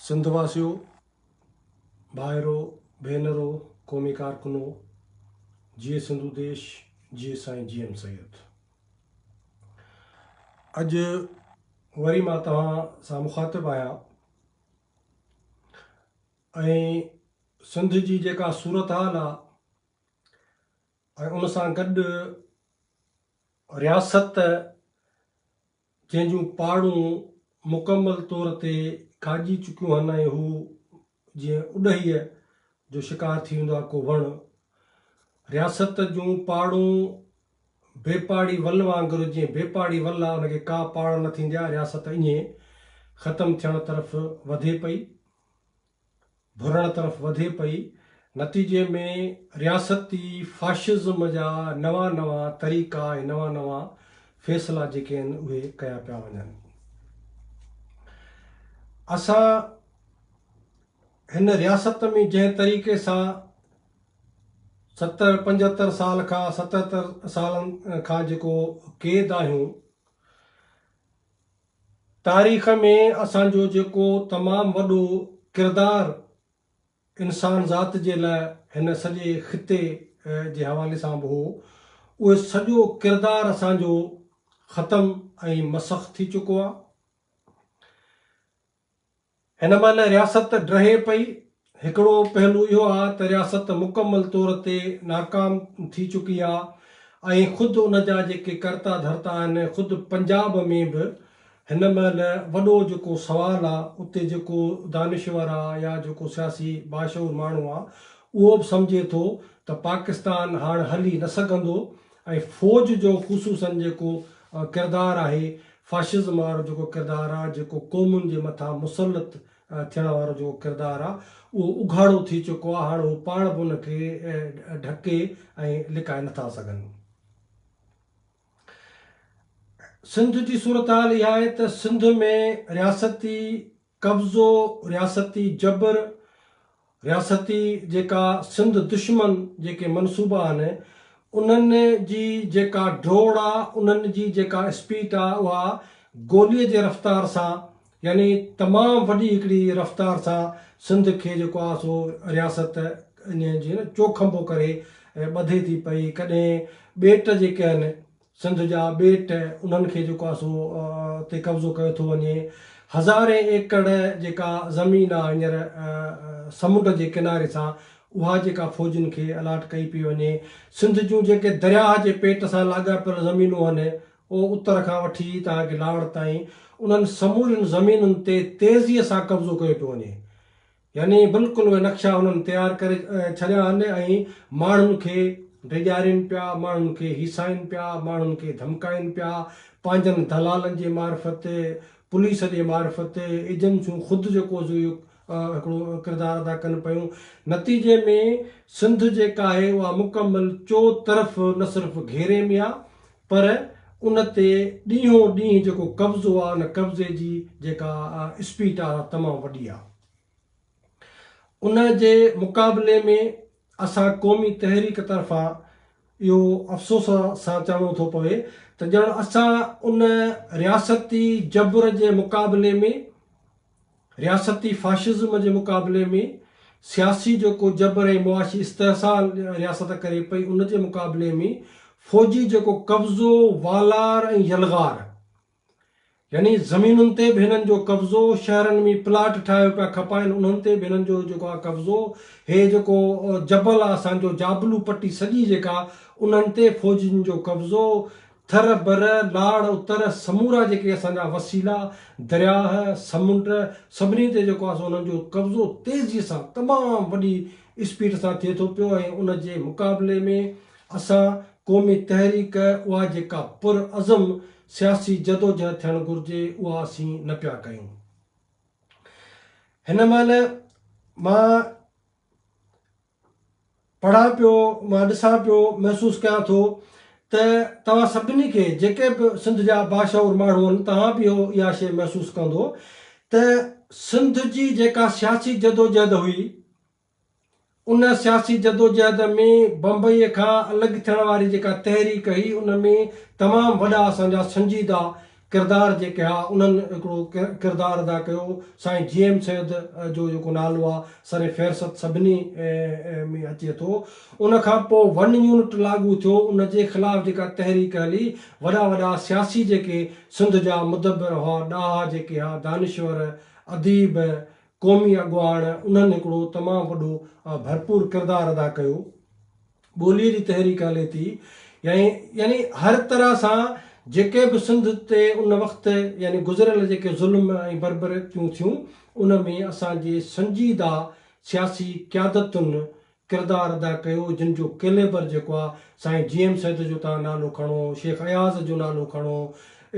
سنڌ واسيو، ڀائرو، ڀينرو، قومي ڪارڪنو، جيئي سنڌو ديش، جيئي سائين جي ايم سيد. اڄ وري مان توهان سان مخاطب آهيان ۽ سنڌ جي جيڪا صورتحال آ ۽ ان سان گڏ رياست جنهن جون پاڙون مڪمل طور تي کاڄي چڪيون هن ۽ هو جيئن اڏهيء جو شڪار ٿي ويندو آهي ڪو وڻ رياست جون پاڙون بي پاڙي ول وانگر جيئن بي پاڙي ول آهي ان کي ڪا پاڙ نه ٿيندي آهي رياست ائين ختم ٿيڻ طرف وڌي پئي. ڀرڻ طرف وڌي پئي، نتيجي ۾ رياستي فاشزم جا نوان نوان طريقا ۽ نوان نوان فيصلا جيڪي آهن اهي ڪيا پيا وڃن. اسان هن رياست ۾ جنهن طريقي سان ستر پنجهتر سال کان ستهتر سالن کان جيڪو قيد آهيون، تاريخ ۾ اسان جو جيڪو تمام وڏو ڪردار انسان ذات جي لاء هن سڄي خطي جي حوالي سان به هو، اهي سڄو ڪردار اسان جو ختم ۽ مسخ ٿي چڪو آ. هن مهل رياست ڊهي پئي. هڪڙو پهلو اهو آ ته رياست مڪمل طور تي ناڪام ٿي چڪي آ ۽ خود ان جا جيڪي ڪرتا ڌرتا آهن خود پنجاب ۾ به هن مهل وڏو جيڪو سوال آ اتي جيڪو دانشور آ يا جيڪو سياسي باشعور ماڻهو آ اهو به سمجهي ٿو ته پاڪستان هاڻ هلي نه سگهندو ۽ فوج جو خصوصن جيڪو ڪردار آهي فاشزم وارو جيڪو ڪردار آ، جيڪو قومن جي مٿان مسلط ٿيڻ وارو جيڪو ڪردار آ، اهو اگهاڙو ٿي چڪو آ، هاڻ هو پاڻ به ان کي ڍڪي ۽ لڪائي نٿا سگهن. سنڌ جي صورتحال اها آهي ته سنڌ ۾ رياستي قبضو، رياستي جبر، رياستي جيڪا سنڌ دشمن جيڪي منصوبا آهن انهن جي جيڪا ڊوڙ آ انهن جي جيڪا اسپيڊ آ اها گولي جي رفتار سان يعني تمام وڏي هڪڙي رفتار سان سنڌ کي جيڪو آ سو رياست ائين جيئن چوکنڀو ڪري ٻڌي ٿي پئي ڪڏهن ٻيٽ جيڪي آهن سنڌ جا ٻيٽ انهن کي جيڪو آهي سو تي قبضو ڪيو ٿو وڃي. هزارين ايڪڙ جيڪا زمين آهي هينئر سمنڊ جي ڪناري سان اها جيڪا فوجين کي الاٽ ڪئي پئي وڃي. سنڌ جون جيڪي درياهه جي پيٽ سان لاڳاپيل زمينون آهن اهو اتر کان وٺي توهان کي لاڙ تائين انهن سمورين زمينن تي تيزيء سان قبضو ڪيو پيو وڃي. يعني بلڪل اهي نقشا انهن تيار ڪري ڇڏيا آهن ۽ ماڻهن کي ڊيڄارين پيا، ماڻهن کي هيسائين پيا، ماڻهن کي ڌمڪائين پيا، پنهنجن دلالن جي معرفت، پوليس جي معرفت، ايجنسيون خود جيڪو سو اهو هڪڙو ڪردار ادا ڪن پيون. نتيجي ۾ سنڌ جيڪا آهي اها مڪمل چو طرف نه صرف گهيري ۾ آ پر ان تي ڏينهون ڏينهن جيڪو قبضو آ ان قبضي جي جيڪا اسپيڊ آ سا تمام وڏي آ. ان جي مقابلي ۾ اسان قومي تحريڪ طرفان اهو افسوس سان چوڻو ٿو پوي ته ڄڻ اسان ان رياستي جبر جي مقابلي ۾ رياستي فاشزم جي مقابلي ۾ سياسي جيڪو جبر ۽ معاشي استحصال رياست ڪري پئي ان جي مقابلي ۾ فوجي جيڪو قبضو، والار ۽ يلغار يعني زمينن تي به هنن جو قبضو، شهرن ۾ پلاٽ ٺاهيو پيا کپائن انهن تي به هنن جو جيڪو آهي قبضو، هي جيڪو جبل آهي اسان جو جابلو پٽي سڄي جيڪا انهن تي فوجين جو قبضو، ٿر، بر، لاڙ، اتر سمورا جيڪي اسان جا وسيلا، درياهه، سمنڊ، سڀني تي جيڪو آهي سو انهن جو قبضو تيزي سان تمام وڏي اسپيڊ سان ٿئي ٿو پيو ۽ ان جي مقابلي ۾ اسان قومي تحريڪ اها جيڪا پر عزم سياسي جدوجهد ٿيڻ گهرجي اها اسين نه پيا ڪيون. هن مهل مان پڙهان پيو، مان ڏسان پيو، محسوس ڪيان ٿو ته توهان سڀني کي جيڪي به سنڌ جا باشعور ماڻهو آهن توهان به اهو اها شيء محسوس ڪندو ته سنڌ جي جيڪا سياسي جدوجهد هئي ان سياسي جدوجهد ۾ بمبئيء کان الڳ ٿيڻ واري جيڪا تحريڪ هئي ان ۾ تمام وڏا اسان جا سنجيده ڪردار جيڪي ها انهن هڪڙو ڪردار ادا ڪيو. سائين جي ايم سيد جو جيڪو نالو آ سر فهرست سڀني ۾ اچي ٿو. ان کان پوء ون يونٽ لاڳو ٿيو ان جي خلاف جيڪا تحريڪ هلي وڏا وڏا سياسي جيڪي سنڌ جا مدبر هئا ڏاها جيڪي ها دانشور اديب قومي اڳواڻ انهن هڪڙو تمام وڏو ڀرپور ڪردار ادا ڪيو. ٻوليء جي تحريڪ هلي ٿي يعني يعني هر طرح سان جيڪي به سنڌ تي ان وقت يعني گذريل جيڪي ظلم ۽ بربريتيون ٿيون ان ۾ اسان جي سنجيده سياسي قيادتن ڪردار ادا ڪيو جن جو ڪيليبر جيڪو آ سائين جي ايم سيد جو توهان نالو کڻو شيخ اياز جو نالو کڻو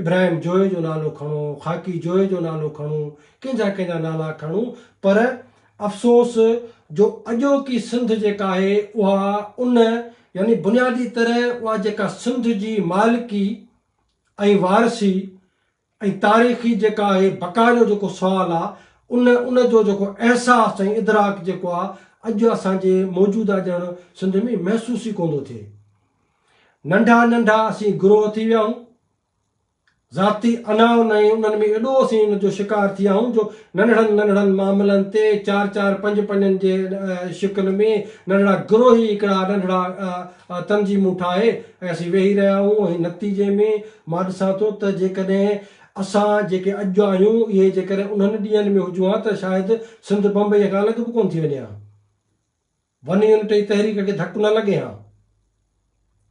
ابراهيم جويي جو نالو کڻو خاڪي جويي جو نالو کڻو ڪنهن جا ڪنهن جا نالا کڻو پر افسوس جو اڄوڪي سنڌ جيڪا آهي اها ان يعني بنيادي طرح اها جيڪا سنڌ جي مالڪي ۽ وارثي ۽ تاريخي جيڪا آهي بقا جو جيڪو سوال آ ان ان جو جيڪو احساس ۽ ادراڪ جيڪو آ اڄ اسان جي موجوده ڄڻ سنڌ ۾ محسوس ئي ڪونه ٿو ٿئي. ننڍا ننڍا اسين گروهه ٿي ويا آهيون. ذاتي انائن ۽ انهن ۾ ايڏو اسين ان جو شڪار ٿي ويا آهيون جو ننڍڙن ننڍڙن معاملن تي چار چار پنج پنجن جي شڪل ۾ ننڍڙا گروهي هڪڙا ننڍڙا تنظيمون ٺاهي ۽ اسين ويهي رهيا آهيون ۽ نتيجي ۾ مان ڏسان ٿو ته جيڪڏهن اسان جيڪي اڄ آهيون اهي جيڪڏهن انهن ڏينهن ۾ هجون ها ته شايد سنڌ بمبئيء کان الڳ به ڪونه ٿي وڃي ها. ون يونٽ جي تحريڪ کي ڌڪ نه لڳي ها.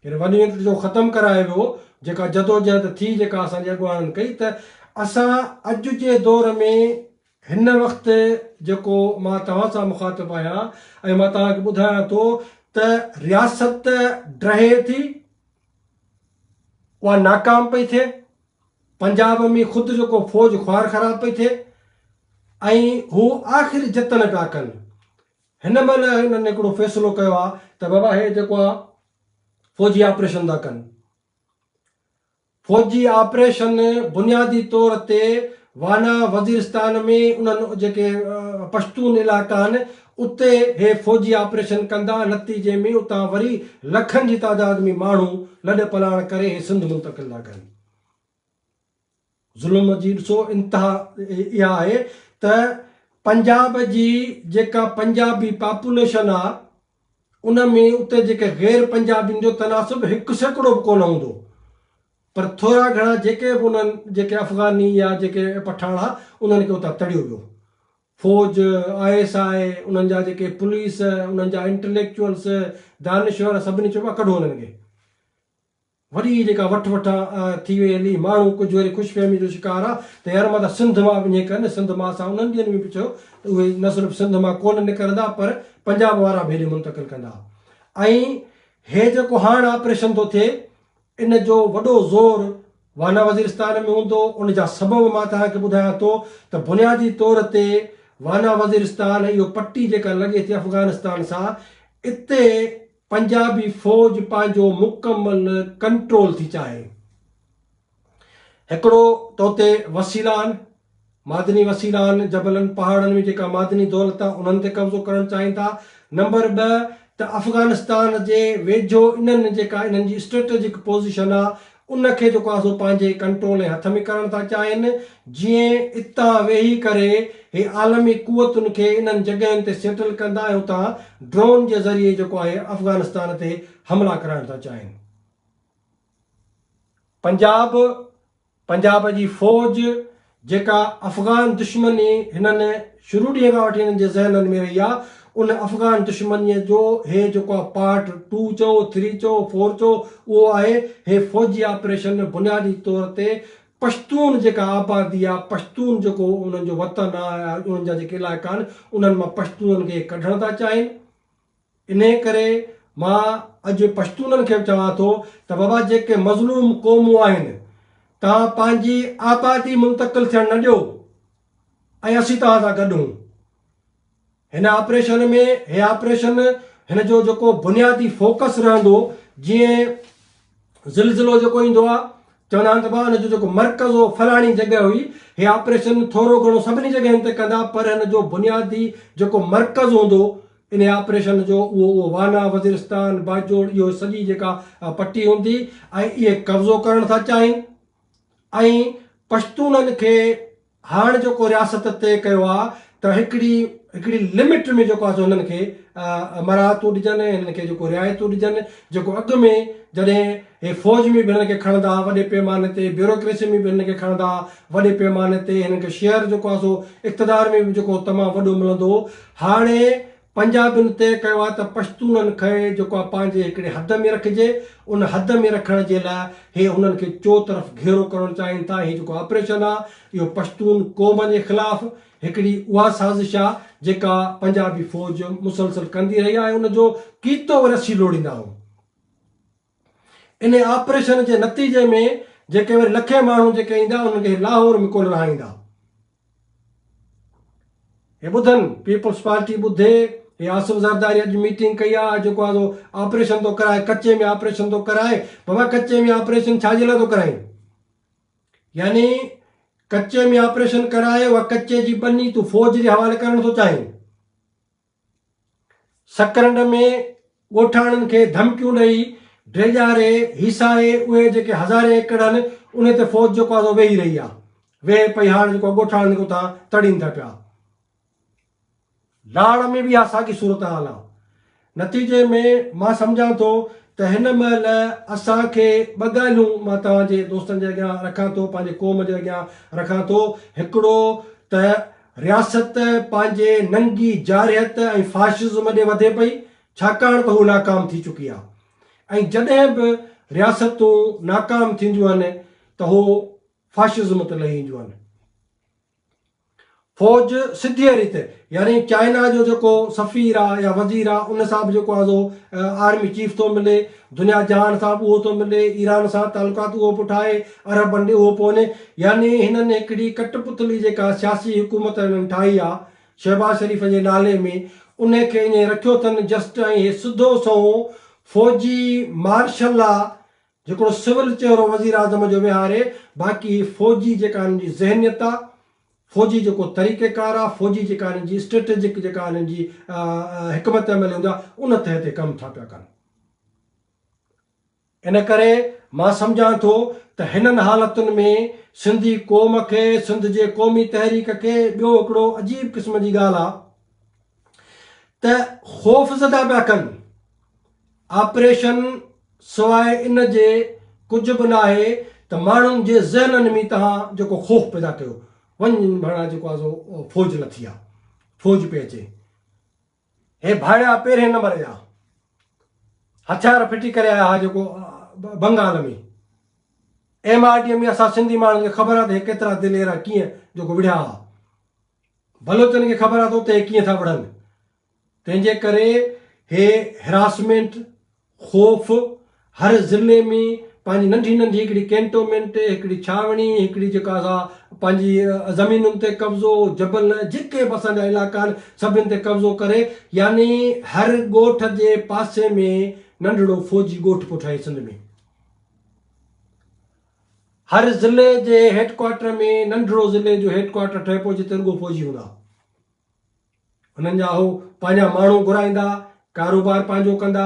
يعني ون يونٽ جو ختم ڪرايو ويو، جيڪا جدوجهد ٿي جيڪا اسان جي اڳواڻن ڪئي ته اسان اڄ جي دور ۾ هن وقت جيڪو مان توهان سان مخاطب آهيان ۽ مان توهان کي ٻڌايان ٿو ته رياست ڊهي ٿي، اها ناڪام پئي ٿئي، پنجاب ۾ خود جيڪو فوج خوار خراب پئي ٿئي ۽ هو آخري جتن پيا ڪن. هن مهل هنن هڪڙو فيصلو ڪيو آ ته بابا هي جيڪو آ فوجي آپريشن ٿا ڪن. فوجي آپريشن بنيادي طور تي وانا وزيرستان ۾ انهن جيڪي پشتون علائقا آهن اتي هي فوجي آپريشن ڪندا نتيجي ۾ اتان وري لکن جي تعداد ۾ ماڻهو لڏ پلاڻ ڪري هي سنڌ منتقل ٿا ڪن. ظلم جي ڏسو انتها اها آهي ته پنجاب جي جيڪا پنجابي پاپوليشن آ ان ۾ اتي جيڪي غير پنجابين جو تناسب 1% به ڪونه هوندو پر ٿورا گهڻا جيڪي به انهن جيڪي افغاني يا جيڪي پٺاڻ ها انهن کي اتان تڙيو ويو. فوج، I S I, انهن جا جيڪي پوليس، انهن جا انٽليڪچوئلس، دانشور سڀني چيو آ ڪڍو انهن کي. وڏي جيڪا وٺ وٺان ٿي وئي هلي، ماڻهو ڪجهه وري خوش فهمي جو شڪار آ ته يار مان ته سنڌ مان به ائين ڪن، سنڌ مان اسان انهن ڏينهن ۾ به چيو ته اهي نه صرف سنڌ مان ڪونه نڪرندا پر پنجاب وارا به هيڏي منتقل ڪندا ۽ هي جيڪو هاڻ آپريشن ٿو ٿئي ان جو وڏو زور وانا وزيرستان ۾ هوندو، ان جا سبب مان توهان کي ٻڌايان ٿو ته بنيادي طور تي وانا وزيرستان اهو پٽي جيڪا لڳي ٿي افغانستان سان اتي پنجابي فوج پنهنجو مڪمل ڪنٽرول ٿي چاهي. هڪڙو ته اتي وسيلا آهن، معدني وسيلا آهن، جبلن پهاڙن ۾ جيڪا معدني دولت آهي انهن تي قبضو ڪرڻ چاهين ٿا. نمبر ٻه ته افغانستان جي ويجهو انهن جيڪا انهن جي اسٽريٽجڪ پوزيشن آهي ان کي جيڪو آهي سو پنهنجي ڪنٽرول ۽ هٿ ۾ ڪرڻ ٿا چاهين، جيئن اتان ويهي ڪري هي عالمي قوتن کي انهن جڳهين تي سيٽل ڪندا ۽ اتان ڊرون جي ذريعي جيڪو آهي افغانستان تي حملا ڪرائڻ ٿا چاهين. پنجاب، پنجاب جي فوج جيڪا افغان دشمني هنن شروع ڏينهن کان وٺي هنن جي ذهنن ۾ رهي آ ان افغان دشمنيء جو هي جيڪو آ پارٽ ٽو چئو ٿري چئو فور چئو اهو آهي هي فوجي آپريشن بنيادي طور تي پشتون جيڪا آبادي آ پشتون جيڪو انهن جو وطن آ انهن جا جيڪي علائقا آهن انهن مان پشتونن کي ڪڍڻ ٿا چاهين. انهيء ڪري مان اڄ پشتونن کي به چوان ٿو ته بابا جيڪي مظلوم قومون آهن توهان پنهنجي آبادي منتقل ٿيڻ نه ڏيو ۽ اسين توهان سان گڏ هون. هن آپريشن ۾ هي آپريشن هن جو جيڪو بنيادي فوڪس رهندو جيئن زلزلو جيڪو ايندو آ چوندا آهن ته بابا ان جو جيڪو مرڪز هو فلاڻي جڳهه هئي هي آپريشن ٿورو گهڻو سڀني جڳهين تي ڪندا پر هن جو بنيادي جيڪو مرڪز هوندو ان آپريشن جو اهو اهو وانا وزيرستان باجوڙ اهو سڄي جيڪا پٽي هوندي ۽ اهي قبضو ڪرڻ ٿا چاهين ۽ پشتونن کي هاڻ جيڪو رياست طئي ڪيو آ ته هڪڙي هڪڙي لمٽ ۾ جيڪو آ سو هنن کي مراعتون ڏجن هنن کي جيڪو رعايتون ڏجن جيڪو اڳ ۾ جڏهن هي فوج ۾ به هنن کي کڻندا ها وڏي پيماني تي بيوروڪريسي ۾ به هنن کي کڻندا ها وڏي پيماني تي هنن کي شيئر جيڪو آ سو اقتدار ۾ به جيڪو تمام وڏو ملندو هو هاڻي پنجابين طئي ڪيو آهي ته پشتونن کي جيڪو آهي پنهنجي هڪڙي حد ۾ رکجي، ان حد ۾ رکڻ جي لاء هي انهن کي چو طرف گهيرو ڪرڻ چاهين ٿا، هي جيڪو آپريشن آهي اهو پشتون قوم جي خلاف هڪڙي اها سازش آهي جيڪا پنجابي فوج مسلسل ڪندي رهي آهي ۽ ان جو ڪيتو وري اسين لوڙيندا آهيون. انهي آپريشن جي نتيجي ۾ جيڪي وري لکين ماڻهو جيڪي ايندا انهن کي لاهور ۾ ڪونه رهائيندا. هي ٻڌن پيپلز پارٽي ٻڌي هي آصف زرداري اڄ ميٽنگ ڪئي آ جيڪو آ سو آپريشن ٿو ڪرائي ڪچي ۾ آپريشن ٿو ڪرائي بابا ڪچي ۾ آپريشن ڇا جي لاء ٿو ڪرائين يعني ڪچي ۾ آپريشن ڪرائي اها ڪچي جي ٻني تون فوج جي حوالي ڪرڻ ٿو چاهين سڪرنڊ ۾ ڳوٺاڻن کي ڌمڪيون ڏئي ڊيڄاري هيسائي اهي جيڪي هزارين ايڪڙ آهن انهي تي فوج جيڪو آهي سو ويهي رهي آهي ويهي پئي هاڻ جيڪو ڳوٺاڻن کي اتان تڙين ٿا پيا. لاڙ ۾ به اها ساڳي صورتحال آهي. نتيجي ۾ مان سمجهان ٿو ته هن مهل اسان کي ٻه ڳالهيون مان توهان جي دوستن جي اڳيان رکان ٿو پنهنجي قوم جي اڳيان رکان ٿو هڪڙو ته رياست پنهنجي ننگي جارحيت ۽ فاشزم ڏي وڌي پئي، ڇاڪاڻ ته هو ناڪام ٿي چڪي آهي ۽ جڏهن به رياستون ناڪام ٿينديون آهن ته هو فاشزم تي لهي اينديون آهن. فوج سڌيء ريت يعني چائنا جو جيڪو سفير آهي يا وزير آهي ان سان به جيڪو آهي سو آرمي چيف ٿو ملي، دنيا جهان سان به اهو ٿو ملي، ايران سان تعلقات اهو پيو ٺاهي، عربن ڏي اهو پيو وڃي، يعني هنن هڪڙي ڪٽ پتلي جيڪا سياسي حڪومت هنن ٺاهي آ شهباز شريف جي نالي ۾ انهي کي ائين رکيو اٿن جسٽ ۽ هي سڌو سنئون فوجي مارشل لا جيڪڙو سول چهرو وزيراعظم جو ويهاري باقي هي فوجي جيڪا هنن جي ذهنيت آ فوجي جيڪو طريقه ڪار آ، فوجي جيڪا هنن جي اسٽريٽجڪ جيڪا هنن جي حڪمت عملي هوندي آ، ان تحت هي ڪم ٿا پيا ڪن. ان ڪري مان سمجهان ٿو ته هنن حالتن ۾ سنڌي قوم کي، سنڌ جي قومي تحريڪ کي ٻيو هڪڙو عجيب قسم جي ڳالهه آ ته خوف زده پيا ڪن. آپريشن سواء ان جي ڪجهه به ناهي ته ماڻهن جي ذهنن ۾ توهان جيڪو خوف پيدا ڪيو وڃ ڀڻا جيڪو آ سو فوج لٿي آ فوج پئي اچي هي ڀاڙيا پهرين نمبر جا هٿيار ڦٽي ڪري آيا ها جيڪو بنگال ۾ ايم آر ڊي ۾ اسان سنڌي ماڻهن کي خبر آ ته هي ڪيترا دلير آ ڪيئن جيڪو وڙهيا ها بلوچن کي خبر آ ته اتي هي ڪيئن ٿا وڙهن تنهن جي ڪري هي هراسمينٽ، خوف، هر ضلعي ۾ پنهنجي ننڍي ننڍي هڪڙي ڪينٽومينٽ، هڪڙي ڇانوڻي، هڪڙي جيڪا سا پنهنجي زمينن تي قبضو، جبل جيڪي به اسان جا علائقا آهن سڀن تي قبضو ڪري يعني هر ڳوٺ جي پاسي ۾ ننڍڙو فوجي ڳوٺ پيو ٺهي سنڌ ۾. هر ضلعي جي هيڊ ڪوارٽر ۾ ننڍڙو ضلعي جو هيڊ ڪوارٽر ٺهي پيو جتي رڳو فوجي هوندا. انهن جا هو پنهنجا ماڻهو گهرائيندا، ڪاروبار پنهنجو ڪندا،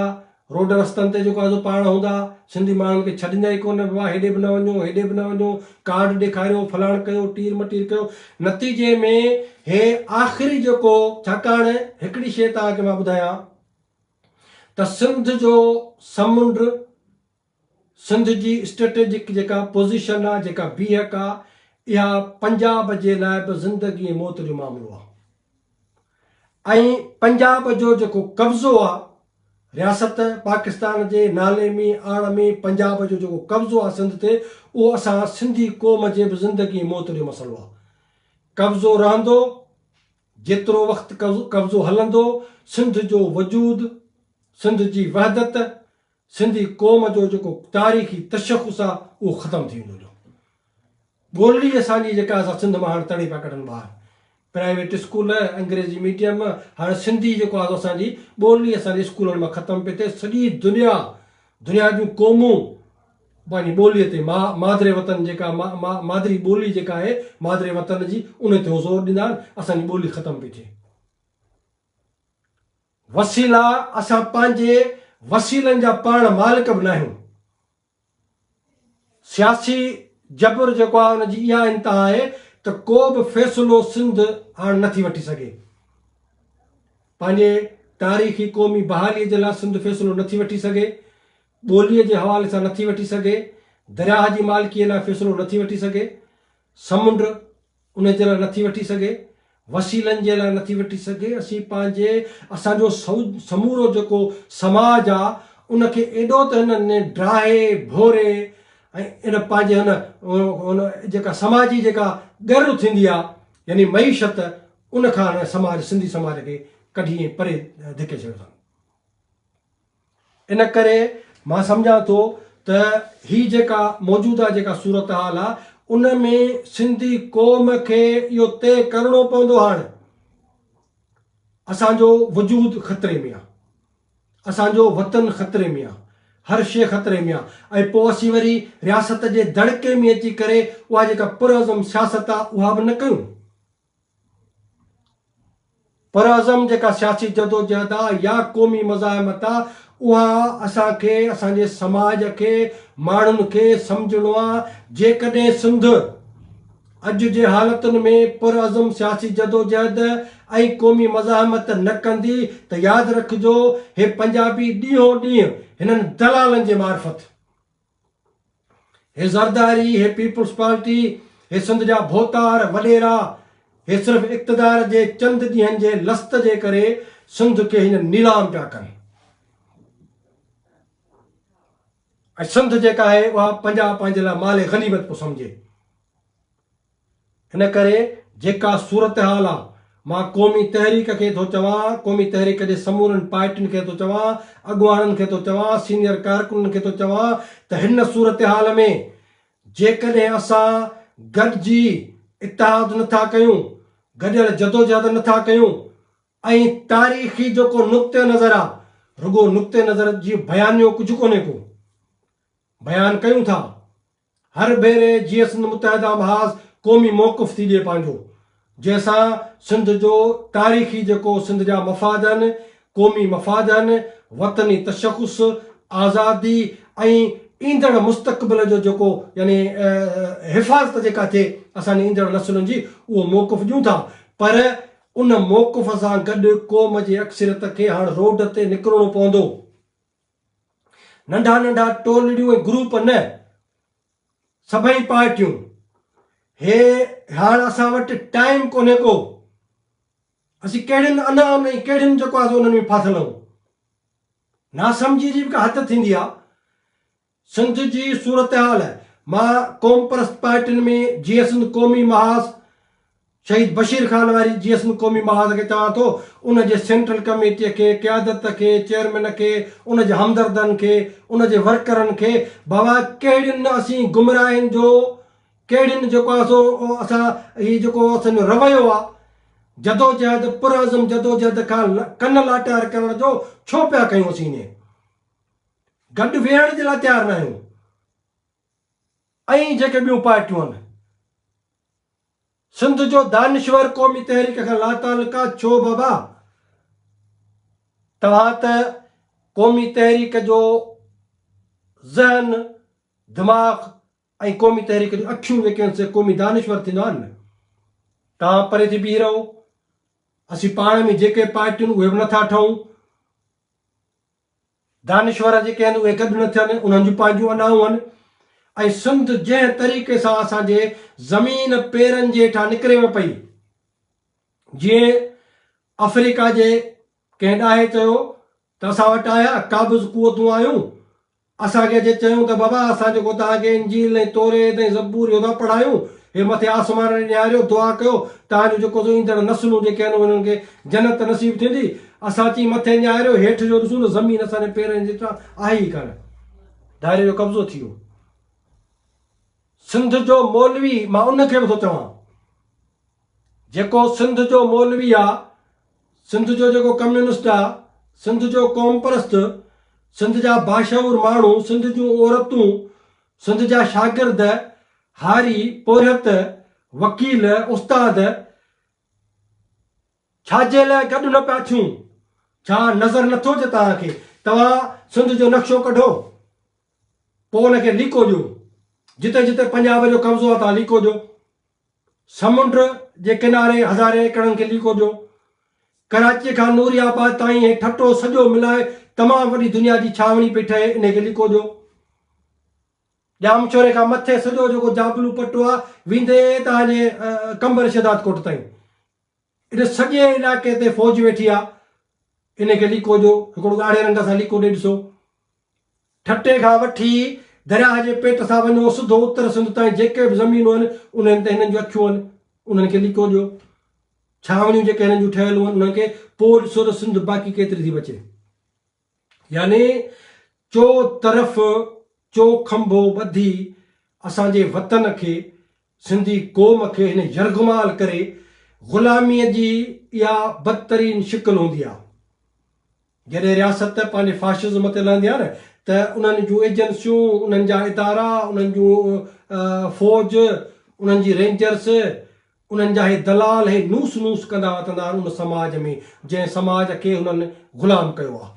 روڊ رستن تي جيڪو آهي سو پاڻ هوندا، سنڌي ماڻهن کي ڇڏيندا ئي ڪونه، بابا هيڏي به نه وڃو، هيڏي به نه وڃو، ڪارڊ ڏيکاريو، فلاڻ ڪيو، ٽير مٽير ڪيو، نتيجي ۾ هي آخري جيڪو ڇاڪاڻ هڪڙي شيء توهان کي مان ٻڌايان ته سنڌ جو سمنڊ سنڌ جي اسٽريٽجڪ جيڪا پوزيشن آ، جيڪا بيهڪ آ، اها پنجاب جي لاء به زندگي ۽ موت جو معاملو آ ۽ پنجاب جو جيڪو قبضو آ، رياست پاڪستان جي نالي ۾ آڙ ۾ پنجاب جو جيڪو قبضو آ سنڌ تي، اهو اسان سنڌي قوم جي به زندگي ۽ موت جو مسئلو آ. قبضو رهندو، جيترو وقت قبضو هلندو، سنڌ جو وجود، سنڌ جي وحدت، سنڌي قوم جو جيڪو تاريخي تشخص آ اهو ختم ٿي ويندو جو ٻولي اسان جي جيڪا اسان سنڌ مان هاڻ تڙي پيا ڪڍن ٻاهر پرائيويٽ اسڪول انگريزي ميڊيم هاڻ سنڌي جيڪو آ اسان جي ٻولي اسان جي اسڪولن مان ختم پئي ٿئي سڄي دنيا دنيا جون قومون پنهنجي ٻولي تي ما مادري وطن جيڪا مادري ٻولي جيڪا آهي مادري وطن جي ان تي هو زور ڏيندا آهن اسان جي ٻولي ختم پئي ٿئي. وسيلا، اسان پنهنجي وسيلن جا پاڻ مالڪ به ناهيون. سياسي جبر جيڪو آهي ان جي اها انتها آهي ته ڪو به فيصلو سنڌ هاڻ نه ٿي وٺي سگهي. پنهنجي تاريخي قومي بحاليء جي لاء سنڌ فيصلو نه ٿي وٺي سگهي، ٻوليء جي حوالي سان نه ٿي وٺي سگهي، درياهه جي مالڪيء لاء فيصلو نه ٿي وٺي سگهي، سمنڊ ان جي لاء نه ٿي وٺي سگهي، وسيلن جي لاء نه ٿي وٺي سگهي، اسين پنهنجي اسان جو سمورو جيڪو سماج آ ان کي ايڏو ته هنن ڊاهي ڀوري ۽ ان پنهنجي هن هن جيڪا سماجي جيڪا ڳر ٿيندي آ يعني معيشت ان کان هن سماج سنڌي سماج کي ڪڍي ۽ پري ڌڪي ڇڏيو اٿن. ان ڪري مان سمجهان ٿو ته هي جيڪا موجوده جيڪا صورتحال آ ان ۾ سنڌي قوم کي اهو طئي ڪرڻو پوندو هاڻ اسان جو وجود خطري ۾ آ اسان جو وطن خطري ۾ آ هر شيء خطري ۾ آ ۽ پوء اسين وري رياست جي دڙڪي ۾ اچي ڪري اها جيڪا پرعزم سياست آ اها به نه ڪيون. پرعزم جيڪا سياسي جدوجهد آ يا قومي مزاحمت آ اها اسان کي اسان جي سماج کي ماڻهن کي سمجهڻو آ جيڪڏهن سنڌ اڄ جي حالتن ۾ پرعزم سياسي جدوجهد ۽ قومي مزاحمت نه ڪندي ته ياد رکجو هي پنجابي ڏينهون ڏينهن هنن دلالن جي معرفت هي زرداري، هي پيپلز پارٽي، هي سنڌ جا ڀوتار، وڏيرا، هي صرف اقتدار جي چند ڏينهن جي لست جي ڪري سنڌ کي هينئر نيلام پيا ڪن ۽ سنڌ جيڪا آهي اها پنجاب پنهنجي لاء مال غنيمت پيو سمجهي. ان ڪري جيڪا صورتحال آ، مان قومي تحريڪ کي ٿو چوان، قومي تحريڪ جي سمورن پارٽين کي ٿو چوان، اڳواڻن کي ٿو چوان، سينيئر ڪارڪنن کي ٿو چوان ته هن صورتحال ۾ جيڪڏهن اسان گڏجي اتحاد نه ٿا ڪيون، گڏيل جدوجهد نه ٿا ڪيون ۽ تاريخي جيڪو نقطه نظر آ، رڳو نقطه نظر جي بيانيو ڪجهه ڪونهي ڪو، بيان ڪيون ٿا، هر ڀيري جيئي سنڌ متحده محاذ قومي موقف ٿي ڏئي پنهنجو جنهن سان سنڌ جو تاريخي جيڪو سنڌ جا مفاد آهن قومي مفاد آهن وطني تشخص آزادي ۽ ايندڙ مستقبل جو جيڪو يعني حفاظت جيڪا ٿئي اسان جي ايندڙ نسلن جي اهو موقف ڏيون ٿا پر ان موقف سان گڏ قوم جي اڪثريت کي هاڻ روڊ تي نڪرڻو پوندو. ننڍا ننڍا ٽولڙيون ۽ گروپ نه، سڀئي پارٽيون. هي هاڻ اسان وٽ ٽائيم ڪونهي ڪو. اسين ڪهڙين انائن ۽ ڪهڙين جيڪو آهي سو انهن ۾ ڦاٿل آهيون. ناسمجهي جي به ڪا حد ٿيندي آهي. سنڌ جي صورتحال، مان قومپرست پارٽين ۾ جيئي سنڌ قومي محاذ، شهيد بشير خان واري جيئي سنڌ قومي محاذ کي چوان ٿو، ان جي سينٽرل ڪميٽيء کي، قيادت کي، چيئرمين کي، ان جي همدردن کي، ان جي ورڪرن کي، بابا ڪهڙين نه اسين گمراهين جو، ڪهڙين جيڪو آهي سو اسان هي جيڪو اسان جو رويو آهي، جدوجهد، پرعزم جدوجهد کان ڪن لاٽار ڪرڻ جو ڇو پيا ڪيون اسين ائين؟ گڏ ويهڻ جي لاء تيار ناهيون ۽ جيڪي ٻيون پارٽيون آهن سنڌ جو دانشور قومي تحريڪ کان لاتعلق آ ڇو بابا توهان ته قومي تحريڪ جو ذهن دماغ ۽ قومي تحريڪ جون اکيون جيڪي آهن سي قومي دانشور ٿيندا آهن نه توهان پري ٿي بيهي رهو اسين پاڻ ۾ جيڪي پارٽيون اهي به نٿا ٺهون دانشور جيڪي آهن اهي گڏ نه ٿين، انهن جون پنهنجون انائون آهن ۽ سنڌ جنهن طريقي سان اسان جي زمين پيرن جي هيٺان نڪري وئي پئي، جيئن آفريڪا جي ڪنهن ڏاهي چيو ته اسان وٽ آيا قابض قوتون آيون، اسان کي اچي چيائون ته بابا اسان جيڪو توهان کي انجيل ۽ توريت ۽ زبور اهو ٿا پڙهايون، هي مٿي آسمان ڏي نهاريو، دعا ڪيو، توهان جون جيڪو سو ايندڙ نسلون جيڪي آهن انهن کي جنت نصيب ٿيندي. اسان اچي مٿي نهاريو، هيٺ جو ڏسون ته زمين اسان جي پيرن جي هيٺان آهي ئي ڪانه. ڌاريي جو قبضو ٿي ويو. سنڌ جو مولوي، مان ان کي به ٿو چوان، جيڪو سنڌ جو مولوي آ، سنڌ جو جيڪو ڪميونسٽ آ، سنڌ جو قومپرست، سنڌ جا باشعور ماڻهو، سنڌ جون عورتون، سنڌ جا شاگرد، هاري، پورهيت، وڪيل، استاد، ڇا جي لاء گڏ نه پيا ٿيون؟ ڇا نظر نٿو اچي توهان کي؟ توهان سنڌ جو نقشو ڪڍو، پوء ان کي ليڪو ڏيو. جتي جتي پنجاب جو قبضو آ تان ليڪو ڏيو. سمنڊ جي ڪناري هزارين ايڪڙن کي ليڪو ڏيو. ڪراچيء کان نوري آباد تائين هي ٺٽو سڄو ملائي تمام وڏي دنيا جي ڇانوڻي پئي ٺهي انهي کي ليڪو ڏيو. ڄامشوري کان مٿي سڄو جيڪو جابلو پٽو آ ويندي توهان جي قمبر شهدادڪوٽ تائين ان سڄي علائقي تي فوج ويٺي آ انهي کي ليڪو ڏيو. هڪڙو ڳاڙهي رنگ سان ليڪو ڏئي ڏسو. ٺٽي کان وٺي درياهه جي پيٽ سان وڃو سڌو اتر سنڌ تائين جيڪي به زمينون آهن انهن تي هنن جون اکيون آهن انهن کي ليڪو ڏيو. ڇانوڻيون جيڪي هنن جون ٺهيل هئن انهن کي پوء ڏسو ته سنڌ باقي ڪيتري ٿي بچي. يعني چو طرف چو کنڀو ٻڌي اسان جي وطن کي سنڌي قوم کي هن يرغمال ڪري غلاميء جي اها بدترين شڪل هوندي آهي. جڏهن رياست پنهنجي فاشزم تي لهندي آهي نه ته انهن جون ايجنسيون، انهن جا ادارا، انهن جون فوج، انهن جي رينجرس، انهن جا هي دلال هي نوس نوس ڪندا وتندا آهن ان سماج ۾ جنهن سماج کي هنن غلام ڪيو آهي.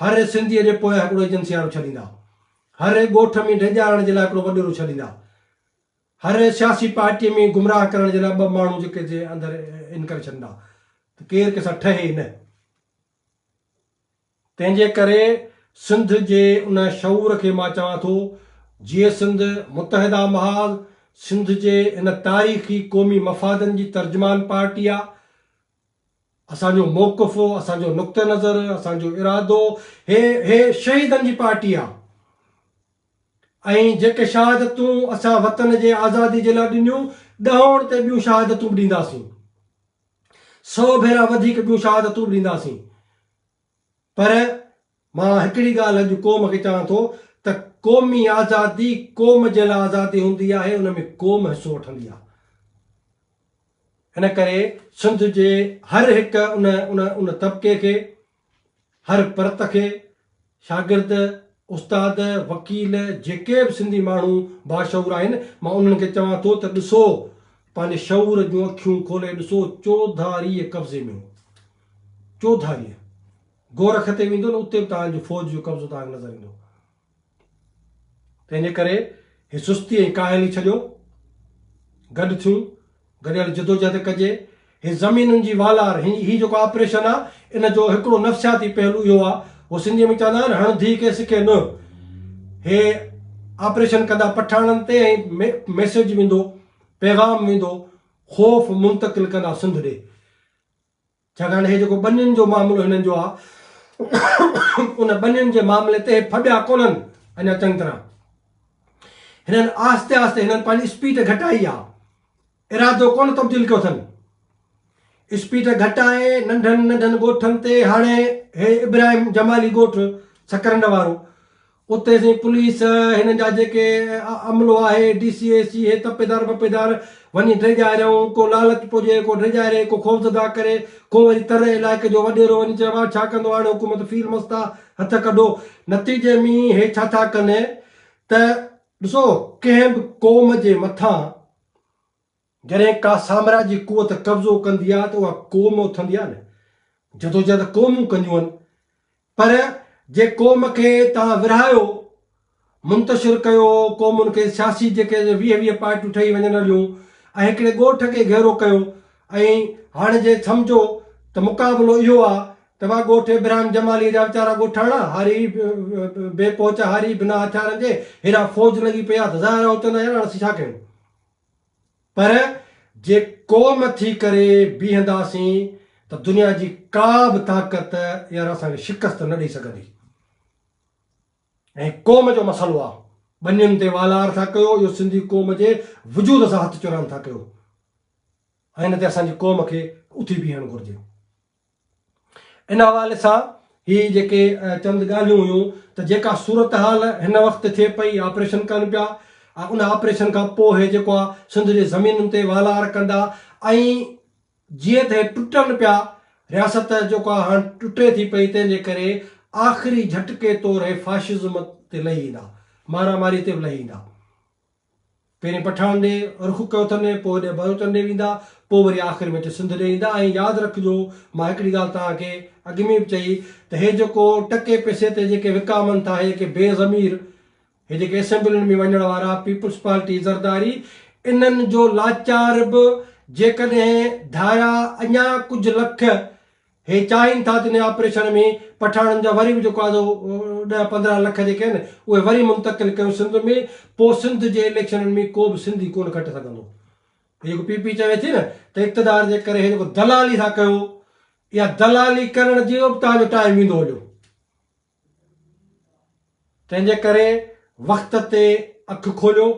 هر سنڌيء جي پويان هڪڙو ايجنسي وارو ڇڏيندا. هر ڳوٺ ۾ ڊيڄارڻ جي لاء هڪڙو وڏيرو ڇڏيندا. هر سياسي پارٽيء ۾ گمراهه ڪرڻ جي لاء ٻه ماڻهو جيڪي جي اندر ان ڪري ڇڏيندا ته ڪير ڪنهن سان ٺهي نه. تنهن جي ڪري سنڌ جي ان شعور کي مان چوان ٿو جيئي سنڌ متحده محاذ سنڌ جي ان تاريخي قومي مفادن جي ترجمان پارٽي آ. اسان جو موقف، اسان جو نقطه نظر، اسان جو ارادو هي هي شهيدن جي پارٽي آ ۽ جيڪي شهادتون اسان وطن جي آزادي جي لاء ڏنيون ڏهوڻ تي ٻيون شهادتون به ڏينداسين. سو ڀيرا وڌيڪ ٻيون شهادتون به ڏينداسين. پر مان هڪڙي ڳالهه اڄ قوم کي چوان ٿو ته قومي آزادي قوم جي لاء آزادي هوندي آهي ان ۾ قوم حصو وٺندي آهي. ان ڪري سنڌ جي هر هڪ ان ان ان طبقي کي هر پرت کي شاگرد، استاد، وڪيل جيڪي به سنڌي ماڻهو باشعور آهن مان انهن کي چوان ٿو ته ڏسو پنهنجي شعور جون اکيون کولي ڏسو چوڌاريء قبضي ۾ هو چوڌاريء گورک تي ويندو نه اتي به توهان جو فوج جو قبضو توهان کي نظر ايندو. تنهن جي ڪري هي سستي ۽ ڪاهلي ڇڏيو، گڏ ٿيون، گڏيل جدوجهد ڪجي. هي زمينن جي والار، هي هي جيڪو آپريشن آ، ان جو هڪڙو نفسياتي پهلو اهو آ، هو سنڌيء ۾ چوندا آهن هڻ ڌيء کي سکي ننهن. هي آپريشن ڪندا پٺاڻن تي ۽ ميسيج ويندو، پيغام ويندو، خوف منتقل ڪندا سنڌ ڏي. ڇاڪاڻ هي جيڪو ٻنين جو معاملو هنن جو آ ان ٻنين جي معاملي تي هي ڦٻيا ڪونهن اڃا چڱي طرح هنن آهستي آهستي هنن پنهنجي اسپيڊ گهٽائي آ ارادو ڪونه تبديل ڪيو اٿن اسپيڊ گهٽائي ننڍن ننڍن ڳوٺن تي هاڻي هي ابراهيم جمالي ڳوٺ سڪرنڊ وارو اتي سائين پوليس هنن جا جيڪي عملو آهي ڊي سي اي سي هي تپيدار ٻپيدار وڃي ڊيڄاريائون ڪو لالچ پوڄي ڪو ڊيڄاري ڪو خوفزده ڪري ڪو وري تر علائقي جو وڏيرو وڃي چئي واهه ڇا ڪندو هاڻي حڪومت فيل مست آ هٿ ڪڍو نتيجي ۾ هي ڇا ٿا ڪن ته ڏسو ڪنهن به قوم جي مٿان جڏهن ڪا سامراجي قوت قبضو ڪندي آ ته اها قوم اٿندي آ نه. جدوجهد قومون ڪنديون آهن. پر جي قوم کي توهان ورهايو، منتشر ڪيو، قومن کي سياسي جيڪي 20 20 پارٽيون ٺهي وڃن هليون ۽ هڪڙي ڳوٺ کي گهيرو ڪيو ۽ هاڻي جي سمجهو ته مقابلو اهو آ ته وا ڳوٺ ابراهيم جمالي جا ويچارا ڳوٺاڻا هاري بي پهچ هاري بنا هٿيارن جي هيڏانهن فوج لڳي پئي آ ته ظاهر آ هو چوندا يار هاڻ اسين ڇا ڪيون. پر جي قوم ٿي ڪري بيهنداسين ته دنيا جي ڪا به طاقت يار اسان کي شڪست نه ڏئي سگهندي ۽ قوم جو مسئلو آ ٻنين تي والار ٿا ڪيو اهو سنڌي قوم جي وجود سان هٿ چراند ٿا ڪيو ۽ ان تي اسان جي قوم کي اٿي بيهڻ گهرجي. ان حوالي سان هي جيڪي چند ڳالهيون هيون ته جيڪا صورتحال هن وقت ٿئي پئي آپريشن ڪن پيا ۽ ان آپريشن کان پوء هي جيڪو آ سنڌ جي زمينن تي والار ڪندا ۽ جيئن ته هي ٽٽن پيا رياست جيڪو آ هاڻ ٽٽي ٿي پئي تنهن جي ڪري آخري جهٽڪي طور هي فاشزم تي لهي ايندا مارا ماري تي به لهي ايندا. پهرين پٺاڻ ڏي رخ ڪيو اٿن، پوء هيڏي بلوچن ڏي ويندا، پوء وري آخر ۾ اچي سنڌ ڏي ايندا ۽ ياد رکجو مان هڪڙي ڳالهه توهان کي اڳ ۾ به چئي ته هي جيڪو ٽڪي پئسي تي جيڪي وڪامن ٿا هي جيڪي بي ضمير هي جيڪي اسيمبلين ۾ وڃڻ وارا پيپلز پارٽي زرداري انهن جو لاچار به جيڪڏهن ڌاريا اڃا ڪجهه لک هي چاهين ٿا ته ان آپريشن ۾ پٺاڻن جا وري به جيڪو آهي سو ڏهه 15 لک جيڪي آهن اهي وري منتقل ڪيون سنڌ ۾ پوء سنڌ جي اليڪشنن ۾ ڪو به سنڌي ڪونه کٽي سگهندو. هي جيڪو پي پي چوي ٿي نه ته اقتدار جي ڪري هي جيڪو دلالي ٿا ڪيو اها دلالي ڪرڻ جو به توهان جو ٽائيم ويندو هليو. تنهن جي ڪري وقت تي اک کوليو.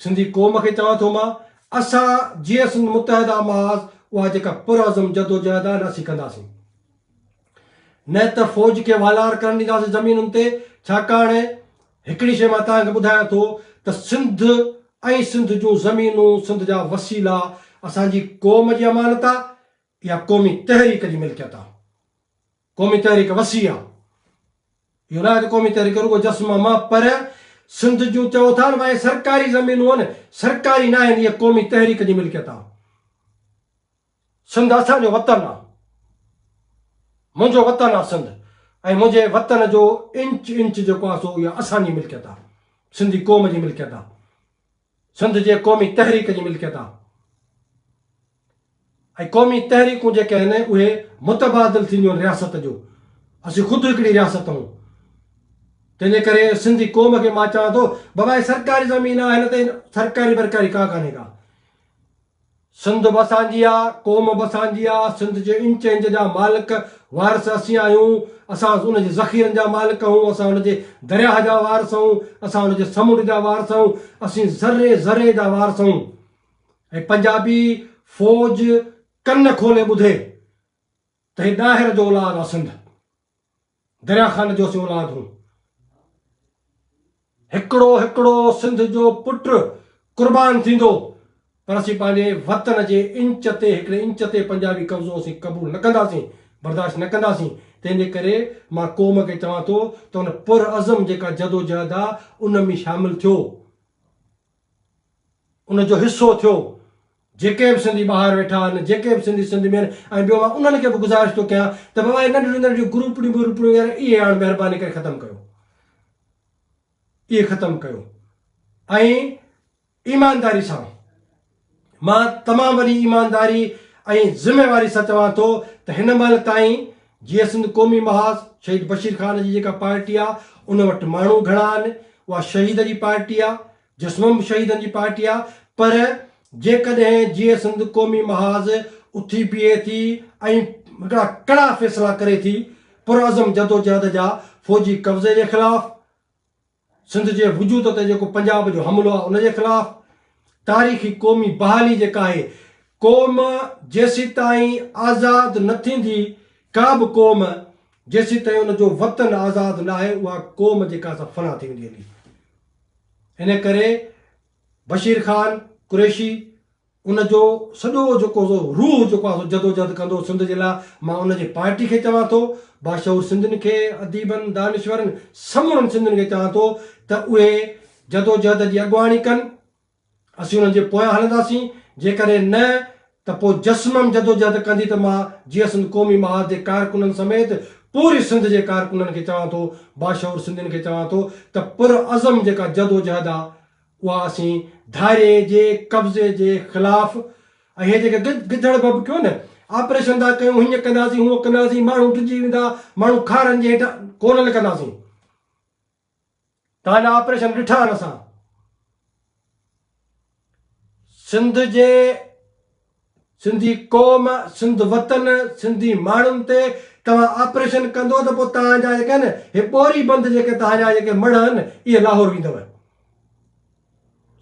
سنڌي قوم کي چوان ٿو مان، اسان جيئي سنڌ متحده محاذ اها جيڪا پرعزم جدوجهد آهي نه اسين ڪنداسين. نه ته فوج کي والار ڪرڻ ڏينداسين زمينن تي، ڇاڪاڻ هڪڙي شيء مان توهان کي ٻڌايان ٿو ته سنڌ ۽ سنڌ جون زمينون، سنڌ جا وسيلا اسان جي قوم جي امانت آهي، اها قومي تحريڪ جي ملڪيت آهي. قومي تحريڪ وسيع آ. اهو ناهي ته قومي تحريڪ رڳو جسمم آ پر سنڌ جون چئو ٿا نه اهي سرڪاري زمينون آهن، سرڪاري ناهن اهي قومي تحريڪ جي ملڪيت آ. سنڌ اسان جو وطن آ. منهنجو وطن آ سنڌ ۽ منهنجي وطن جو انچ انچ جيڪو آ سو اها اسان جي ملڪيت آ. سنڌي قوم جي ملڪيت آ. سنڌ جي قومي تحريڪ جي ملڪيت آ ۽ قومي تحريڪون جيڪي آهن اهي متبادل ٿينديون آهن رياست جو اسين خود هڪڙي رياست آهيون تنهن جي ڪري سنڌي قوم کي مان چوان ٿو بابا هي سرڪاري زمين آهي هن تي سرڪاري برڪاري ڪا ڪانهي ڪا سنڌ به اسان جي آ، قوم به اسان جي آ، سنڌ جي انچ انچ جا مالڪ، وارث اسين آهيون، اسان ان جي ذخيرن جا مالڪ آهيون، اسان ان جي درياهه جا وارث آهيون، اسان ان جي سمنڊ جا وارث آهيون، اسين ذري ذري جا وارث آهيون ۽ پنجابي فوج ڪن کولي ٻڌي ته هي ڏاهر جو اولاد آ سنڌ. دريا خان جو اسين اولاد هون. هڪڙو هڪڙو سنڌ جو پٽ قربان ٿيندو پر اسين پنهنجي وطن جي انچ تي هڪڙي انچ تي پنجابي قبضو اسين قبول نه ڪنداسين برداشت نه ڪنداسين تنهن جي ڪري مان قوم کي چوان ٿو ته ان پرعزم جيڪا جدوجهد آ ان ۾ شامل ٿيو. ان جو حصو ٿيو. جيڪي به سنڌي ٻاهر ويٺا آهن، جيڪي به سنڌي سنڌ ۾ آهن ۽ ٻيو مان انهن کي به گذارش ٿو ڪيان ته بابا اهي ننڍڙيون ننڍڙيون گروپڙيون ٻروپڙيون يار اهي هاڻ مهرباني ڪري ختم ڪيو. اهي ختم ڪيو ۽ ايمانداري سان مان تمام وڏي ايمانداري ۽ ذميواري سان چوان ٿو ته هن مهل تائين جيئي سنڌ قومي محاذ شهيد بشير خان جي جيڪا پارٽي آهي ان وٽ ماڻهو گهڻا آهن اها شهيد جي پارٽي آهي جسمم شهيدن جي پارٽي آ پر جيڪڏهن جيئي سنڌ قومي محاذ اٿي بيهي ٿي ۽ هڪڙا ڪڙا فيصلا ڪري ٿي پرعزم جدوجهد جا فوجي قبضي جي خلاف سنڌ جي وجود تي جيڪو پنجاب جو حملو آ ان جي خلاف تاريخي قومي بحالي جيڪا آهي قوم جيسيتائين آزاد نه ٿيندي ڪا به قوم جيسيتائين ان جو وطن آزاد ناهي اها قوم جيڪا سا فنا ٿي ويندي هلي. ان ڪري بشير خان قريشي ان جو سڄو جيڪو سو روح جيڪو آهي سو جدوجهد ڪندو سنڌ جي لاء مان ان جي پارٽي کي چوان ٿو باشعور سنڌين کي اديبن دانشورن سمورن سنڌين کي چوان ٿو ته اهي جدوجهد جي اڳواڻي ڪن اسين انهن جي پويان هلنداسين، جيڪڏهن نه ته پوء جسمم جدوجهد ڪندي ته مان جيئي سنڌ قومي محاذ جي ڪارڪنن سميت پوري سنڌ جي ڪارڪنن کي چوان ٿو، باشعور سنڌين کي چوان ٿو ته پرعزم جيڪا جدوجهد آ اها اسين ڌارين جي قبضي جي خلاف ۽ هي جيڪي گدڙ ڀڀڪيو نه آپريشن ٿا ڪيون هيئن ڪنداسين هونئن ڪنداسين ماڻهو ڊڄي ويندا ماڻهو خارن جي هيٺان ڪونه لڪنداسين. توهان جا آپريشن ڏٺا آهن اسان. سنڌ جي سنڌي قوم سنڌ وطن سنڌي ماڻهن تي توهان آپريشن ڪندو ته پوء توهان جا جيڪي آهن هي ٻوري بند جيڪي توهان جا جيڪي مڙهه آهن اهي لاهور ويندو.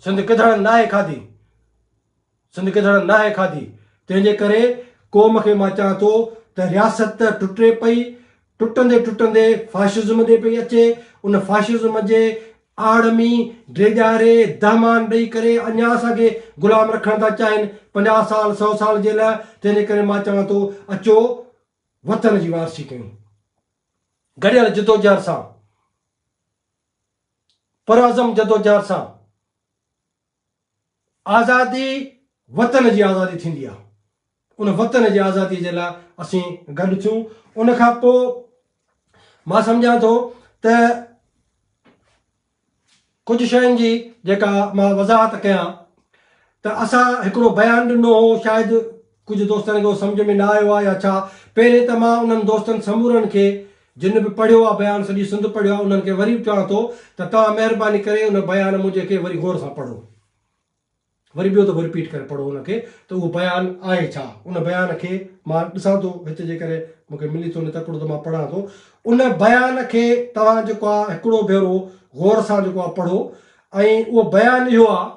سنڌ ڪڌڙن ناهي کاڌي. سنڌ ڪڌڙن ناهي کاڌي، تنهن جي ڪري قوم کي مان چوان ٿو ته رياست ٽٽي پئي، ٽٽندي ٽٽندي فاشزم ڏي پئي اچي، ان فاشزم جي آڙ ۾ ڊيڄاري دهمان ڏئي ڪري اڃا اسان کي غلام رکڻ ٿا چاهين 50 سال سئو سال جي لاء، تنهن جي ڪري مان چوان ٿو اچو وطن جي وارثي ڪيون گڏيل جدوجهد سان پرعزم جدوجهد سان. آزادي وطن جي آزادي ٿيندي آ ان وطن جي آزادي جي لاء اسين گڏ ٿيون ان کان پوء مان سمجهان ٿو ته ڪجهه شين جي جيڪا مان وضاحت ڪيان ته اسان هڪڙو بيان ڏنو هو شايد ڪجهه دوستن کي اهو سمجهه ۾ نه آيو آهي يا ڇا پهرين ته مان انهن دوستن سمورن کي جن به پڙهيو آهي بيان سڄي سنڌ پڙهيو آهي انهن کي وري به چوان ٿو ته توهان مهرباني ڪري ان بيان منهنجي کي وري غور سان پڙهو. وري ٻيو دفعو رپيٽ ڪري پڙهو ان کي ته اهو بيان آهي ڇا؟ ان بيان کي مان ڏسان ٿو هت جيڪڏهن مون کي ملي ٿو نه تڪڙو ته مان پڙهان ٿو. ان بيان کي توهان جيڪو آهي هڪڙو ڀيرو غور سان جيڪو آهي پڙهو ۽ اهو بيان اهو آهي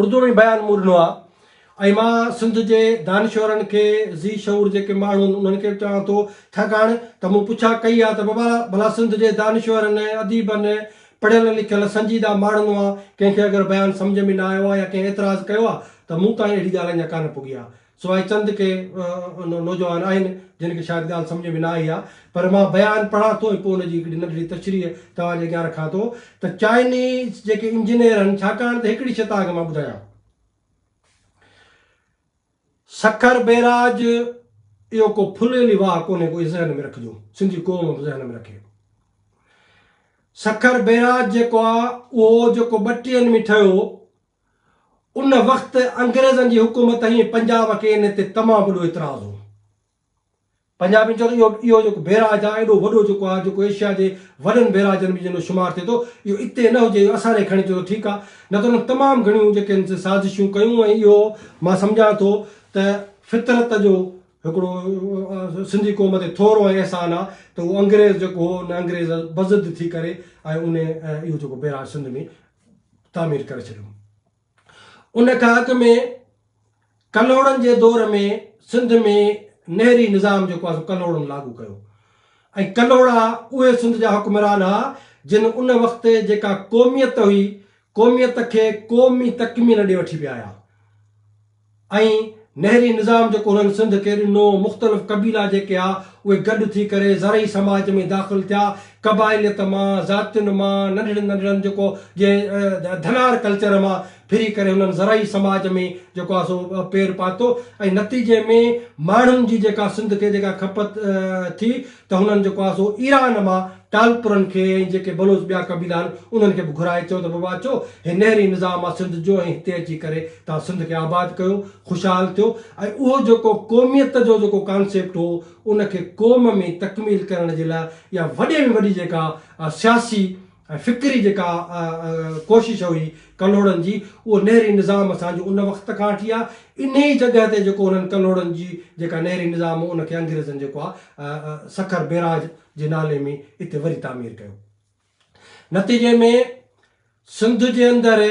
اردو ۾ بيان مون ڏنو آهي ۽ مان سنڌ جي دانشورن کي ذي شعور جيڪي ماڻهو آهن انهن کي به چوان ٿو ڇاڪاڻ ته مون پڇا ڪئي آهي ته بابا ڀلا سنڌ جي دانشورن اديبن پڙهيل لکيل سنجيده ماڻهن مان ڪنهن کي اگر بيان سمجهه ۾ نه آيو آهي يا ڪنهن اعتراض ڪيو آهي ته مون تائين اهڙي ڳالهه اڃا ڪانه پڳي آهي. سواء چند ڪي نوجوان آهن جن کي شايد ڳالهه سمجهه ۾ نه آئي آهي پر مان بيان پڙهان ٿو ۽ پوء ان جي هڪڙي ننڍڙي تشريح توهان جي اڳيان رکان ٿو ته چائنيز جيڪي انجنيئر آهن ڇاڪاڻ ته هڪڙي شيء توهان کي مان ٻڌايان. سکر بئراج اهو ڪو ڦليلي واهه ڪونهي ڪو اهو ذهن ۾ رکجو سنڌي قوم به ذهن ۾ رکي سکر بئراج جيڪو آ اهو جيڪو ٻٽيهن ۾ ٺهيو ان وقت انگريزن جي حڪومت هئي ۽ پنجاب کي ان تي تمام وڏو اعتراض هو. پنجابين چيو ته اهو اهو جيڪو بئراج آهي ايڏو وڏو جيڪو آهي جيڪو ايشيا جي وڏن بئراجن ۾ جنهن جو شمار ٿئي ٿو اهو اتي نه هجي اهو اسان ڏي کڻي اچو ته ٺيڪ آهي نه ته انهن تمام گهڻيون جيڪي آهن سي سازشون ڪيون ۽ اهو مان سمجهان ٿو ته فطرت جو هڪڙو سنڌي قوم تي ٿورو ۽ احسان آهي ته اهو انگريز جيڪو هو ان انگريز بضد ٿي ڪري ۽ ان اهو جيڪو بئراج سنڌ ۾ تعمير ڪري ڇڏيو. ان کان اڳ ۾ ڪلهوڙن جي دور ۾ سنڌ ۾ نهري نظام جيڪو آهي سو ڪلهوڙن لاڳو ڪيو ۽ ڪلهوڙا اهي سنڌ جا حڪمران ها جن ان وقت جيڪا قوميت هئي قوميت کي قومي تڪميل ڏي وٺي پيا آيا ۽ نهري نظام جيڪو هنن سنڌ کي ڏنو، مختلف قبيلا جيڪي ها اهي گڏ ٿي ڪري زرعي سماج ۾ داخل ٿيا، قبائليت مان، ذاتين مان، ننڍڙن ننڍڙن جيڪو جنهن ڌنار ڪلچر مان ڦري ڪري هنن زرعي سماج ۾ جيڪو آهي سو پير پاتو ۽ نتيجي ۾ ماڻهن جي جيڪا سنڌ کي جيڪا کپت ٿي ته هنن جيڪو آهي سو ايران مان ٽالپرن کي ۽ جيڪي بلوچ ٻيا قبيلا آهن انهن کي به گهرائي چيو ته بابا اچو هي نهري نظام آهي سنڌ جو ۽ هتي اچي ڪري توهان سنڌ کي آباد ڪيو خوشحال ٿيو ۽ اهو جيڪو قوميت جو جيڪو ڪانسيپٽ هو ان کي قوم ۾ تڪميل ڪرڻ جي لاء اها وڏي ۾ وڏي جيڪا سياسي ۽ فڪري جيڪا ڪوشش هئي ڪلهوڙن جي اهو نهري نظام اسان جو ان وقت کان وٺي آهي انهي جڳهه تي جيڪو انهن ڪلهوڙن جي جيڪا نهري نظام هو ان کي انگريزن جيڪو آهي سکر بيراج جي نالي ۾ اتي وري تعمير ڪيو. نتيجي ۾ سنڌ جي اندر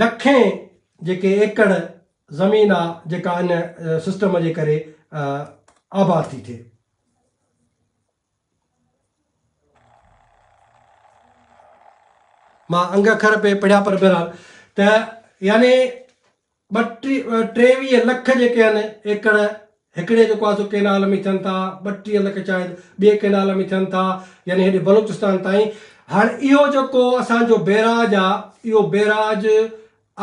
لکين جيڪي ايڪڙ زمين آ جيڪا ان سسٽم جي ڪري آباد ٿي ٿئي. مان انگ اکر پئي پڙهيا پر بهرحال ته يعني ٻه 23 لک جيڪي آهن ايڪڙ هڪڙي جيڪو آهي سو ڪئنال ۾ ٿين ٿا، 32 لک شايد ٻئي ڪئنال ۾ ٿين ٿا يعني هيڏي بلوچستان تائين. هاڻ اهو جيڪو اسان جو بئراج آ اهو بئراج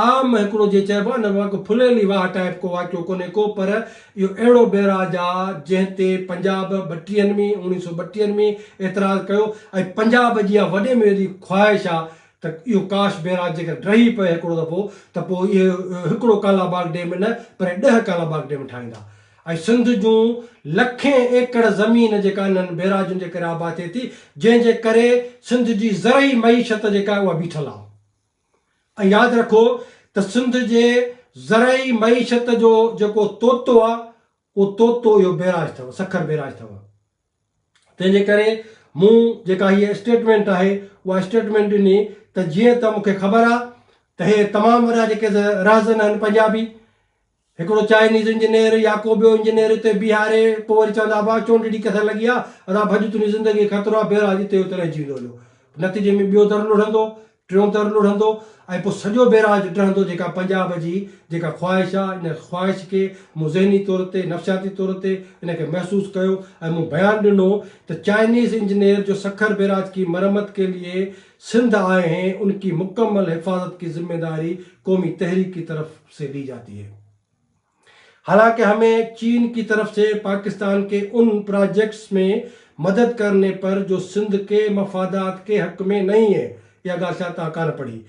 عام هڪڙو جيئن چئبو آ نه ڪو ڦليلي واهه ٽائيپ ڪو واقعو ڪونهي ڪو پر اهو اهڙو بئراج آ جنهن تي پنجاب ٻٽيهن ۾ اوڻيهه سو ٻٽيهن ۾ اعتراض ڪيو ۽ پنجاب جي اها وڏي ۾ وڏي خواهش آ ته اهو ڪاش بئراج جيڪر ڊهي پئي هڪڙو دفعو ته پوء اهي هڪڙو ڪالا باغ ڊيم نه پر ڏهه ڪالا باغ ڊيم ٺاهيندا ۽ سنڌ جون لکين ايڪڙ زمين جيڪا انهن بئراجن جي ڪري آباد ٿئي ٿي جنهن جي ڪري سنڌ جي زرعي معيشت جيڪا آهي اها بيٺل آهي ۽ ياد رکو ته سنڌ جي زرعي معيشت جو جيڪو طوطو آهي اهو طوطو اهو بئراج اٿو سکر بئراج اٿو. تنهن جي ڪري مون جيڪا هيء اسٽيٽمينٽ آهي اها اسٽيٽمينٽ ڏني ته جيئن ته مون کي خبر آ ته هي تمام وڏا جيڪي رهزن آهن پنجابي هڪڙو چائنيز انجنيئر يا ڪو ٻيو انجنيئر اتي بيهاري پوء وري چوندا ابا چونڊڙي ڪٿي لڳي آ ادا ڀڄ تنهنجي زندگي کي خطرو آ بيراج اتي اتي رهجي ويندو هليو نتيجي ۾ ٻيو در لڙهندو ٽيون در لڙهندو ۽ پوء سڄو بئراج ڊهندو جيڪا پنجاب جي جيڪا خواهش آ ان خواهش کي مون ذهني طور تي نفسياتي طور تي ان کي محسوس ڪيو ۽ مون بيان ڏنو ته چائنيز انجنيئر جو سکر بئراج ڪي مرمت ڪي ليي سنڌ آئي هين ان ڪي مڪمل حفاظت ڪي ذميداري قومي تحريڪ ڪي طرف سي لي جاتي هي. حالانڪه همين چين ڪي طرف سي پاڪستان ڪي ان پراجيڪٽس ۾ مدد ڪرني پر جو سنڌ ڪي مفادات ڪي حق ۾ نهين هي. اها ڳالهه شايد توهان ڪانه پڙهي.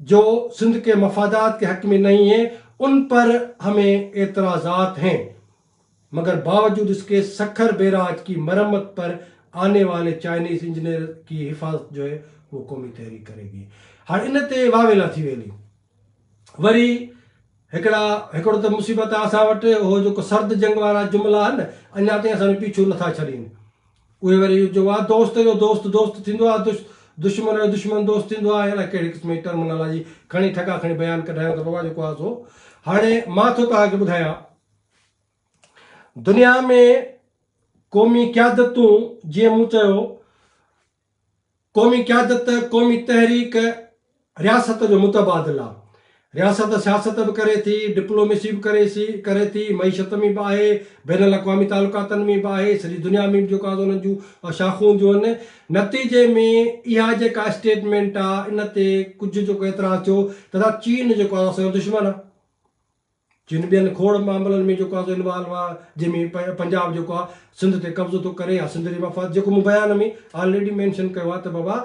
جو سنڌ ڪي مفادات ڪي حق ۾ نهين هين ان پر همين اعتراضات هين مگر باوجود اس ڪي سکر بيراج ڪي مرمت پر آني والي چائنيز انجنيئر ڪي حفاظت جو هي وو قومي تحريڪ ڪريگي. هاڻ ان تي واويلا ٿي ويلي. وري هڪڙا هڪڙو ته مصيبت آ اسان وٽ اهو جيڪو سرد جنگ وارا جملا آهن نه اڃا تائين اسان جو پيڇو نٿا ڇڏين. اهي وري جو آ دوست جو دوست دوست ٿيندو آ دشمن جو دشمن دوست ٿيندو آ الائي ڪهڙي قسم جي ٽرمنالاجي کڻي ٺڪا کڻي بيان ڪڍايو ته بابا جيڪو آ سو هاڻي مان ٿو توهان کي ٻڌايان دنيا ۾ قومي قيادتون جيئن مون چيو قومي قيادت، قومي تحريڪ رياست جو متبادل آ. رياست سياست به ڪري ٿي، ڊپلوميسي به ڪري سي ڪري ٿي، معيشت ۾ به آهي، بين الاقوامي تعلقاتن ۾ به آهي، سڄي دنيا ۾ به جيڪو آ سو انهن جون شاخون هونديون آهن. نتيجي ۾ اها جيڪا اسٽيٽمينٽ آ ان تي ڪجهه جيڪو اعتراض ٿيو ته دا چين جيڪو آ سو اسان جو دشمن آ. جن ٻين کوڙ معاملن ۾ جيڪو آ سو انوالو آ جنهن ۾ پنجاب جيڪو آ سنڌ تي قبضو ٿو ڪري يا سنڌ جي مفاد جيڪو مون بيان ۾ آلريڊي مينشن ڪيو آ ته بابا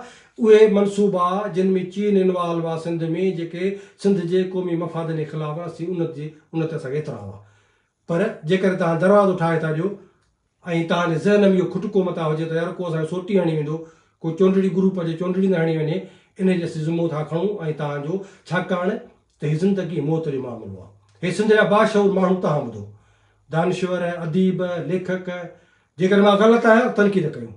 اهي منصوبا جن ۾ چين انوالو آ سنڌ ۾ جيڪي سنڌ جي قومي مفادن جي خلاف آ اسين ان جي ان تي اسان کي اعتراض آ پر جيڪڏهن توهان دروازو ٺاهي ٿا ڏيو ۽ توهان جي ذهن ۾ اهو کٽڪو متان هجي ته يار ڪو اسان کي سوٽي هڻي ويندو، ڪو چونڊڙي گروپ جي چونڊڙي نه هڻي وڃي، انهي جي اسين ذمو ٿا کڻون ۽ توهان جو، ڇاڪاڻ ته هي زندگي ۽ موت جو معاملو آهي. هي سنڌ جا باشعور ماڻهو توهان ٻڌو. دانشور، اديب، ليکڪ، جيڪڏهن مان غلط آهيان ته تنقيد ڪيو.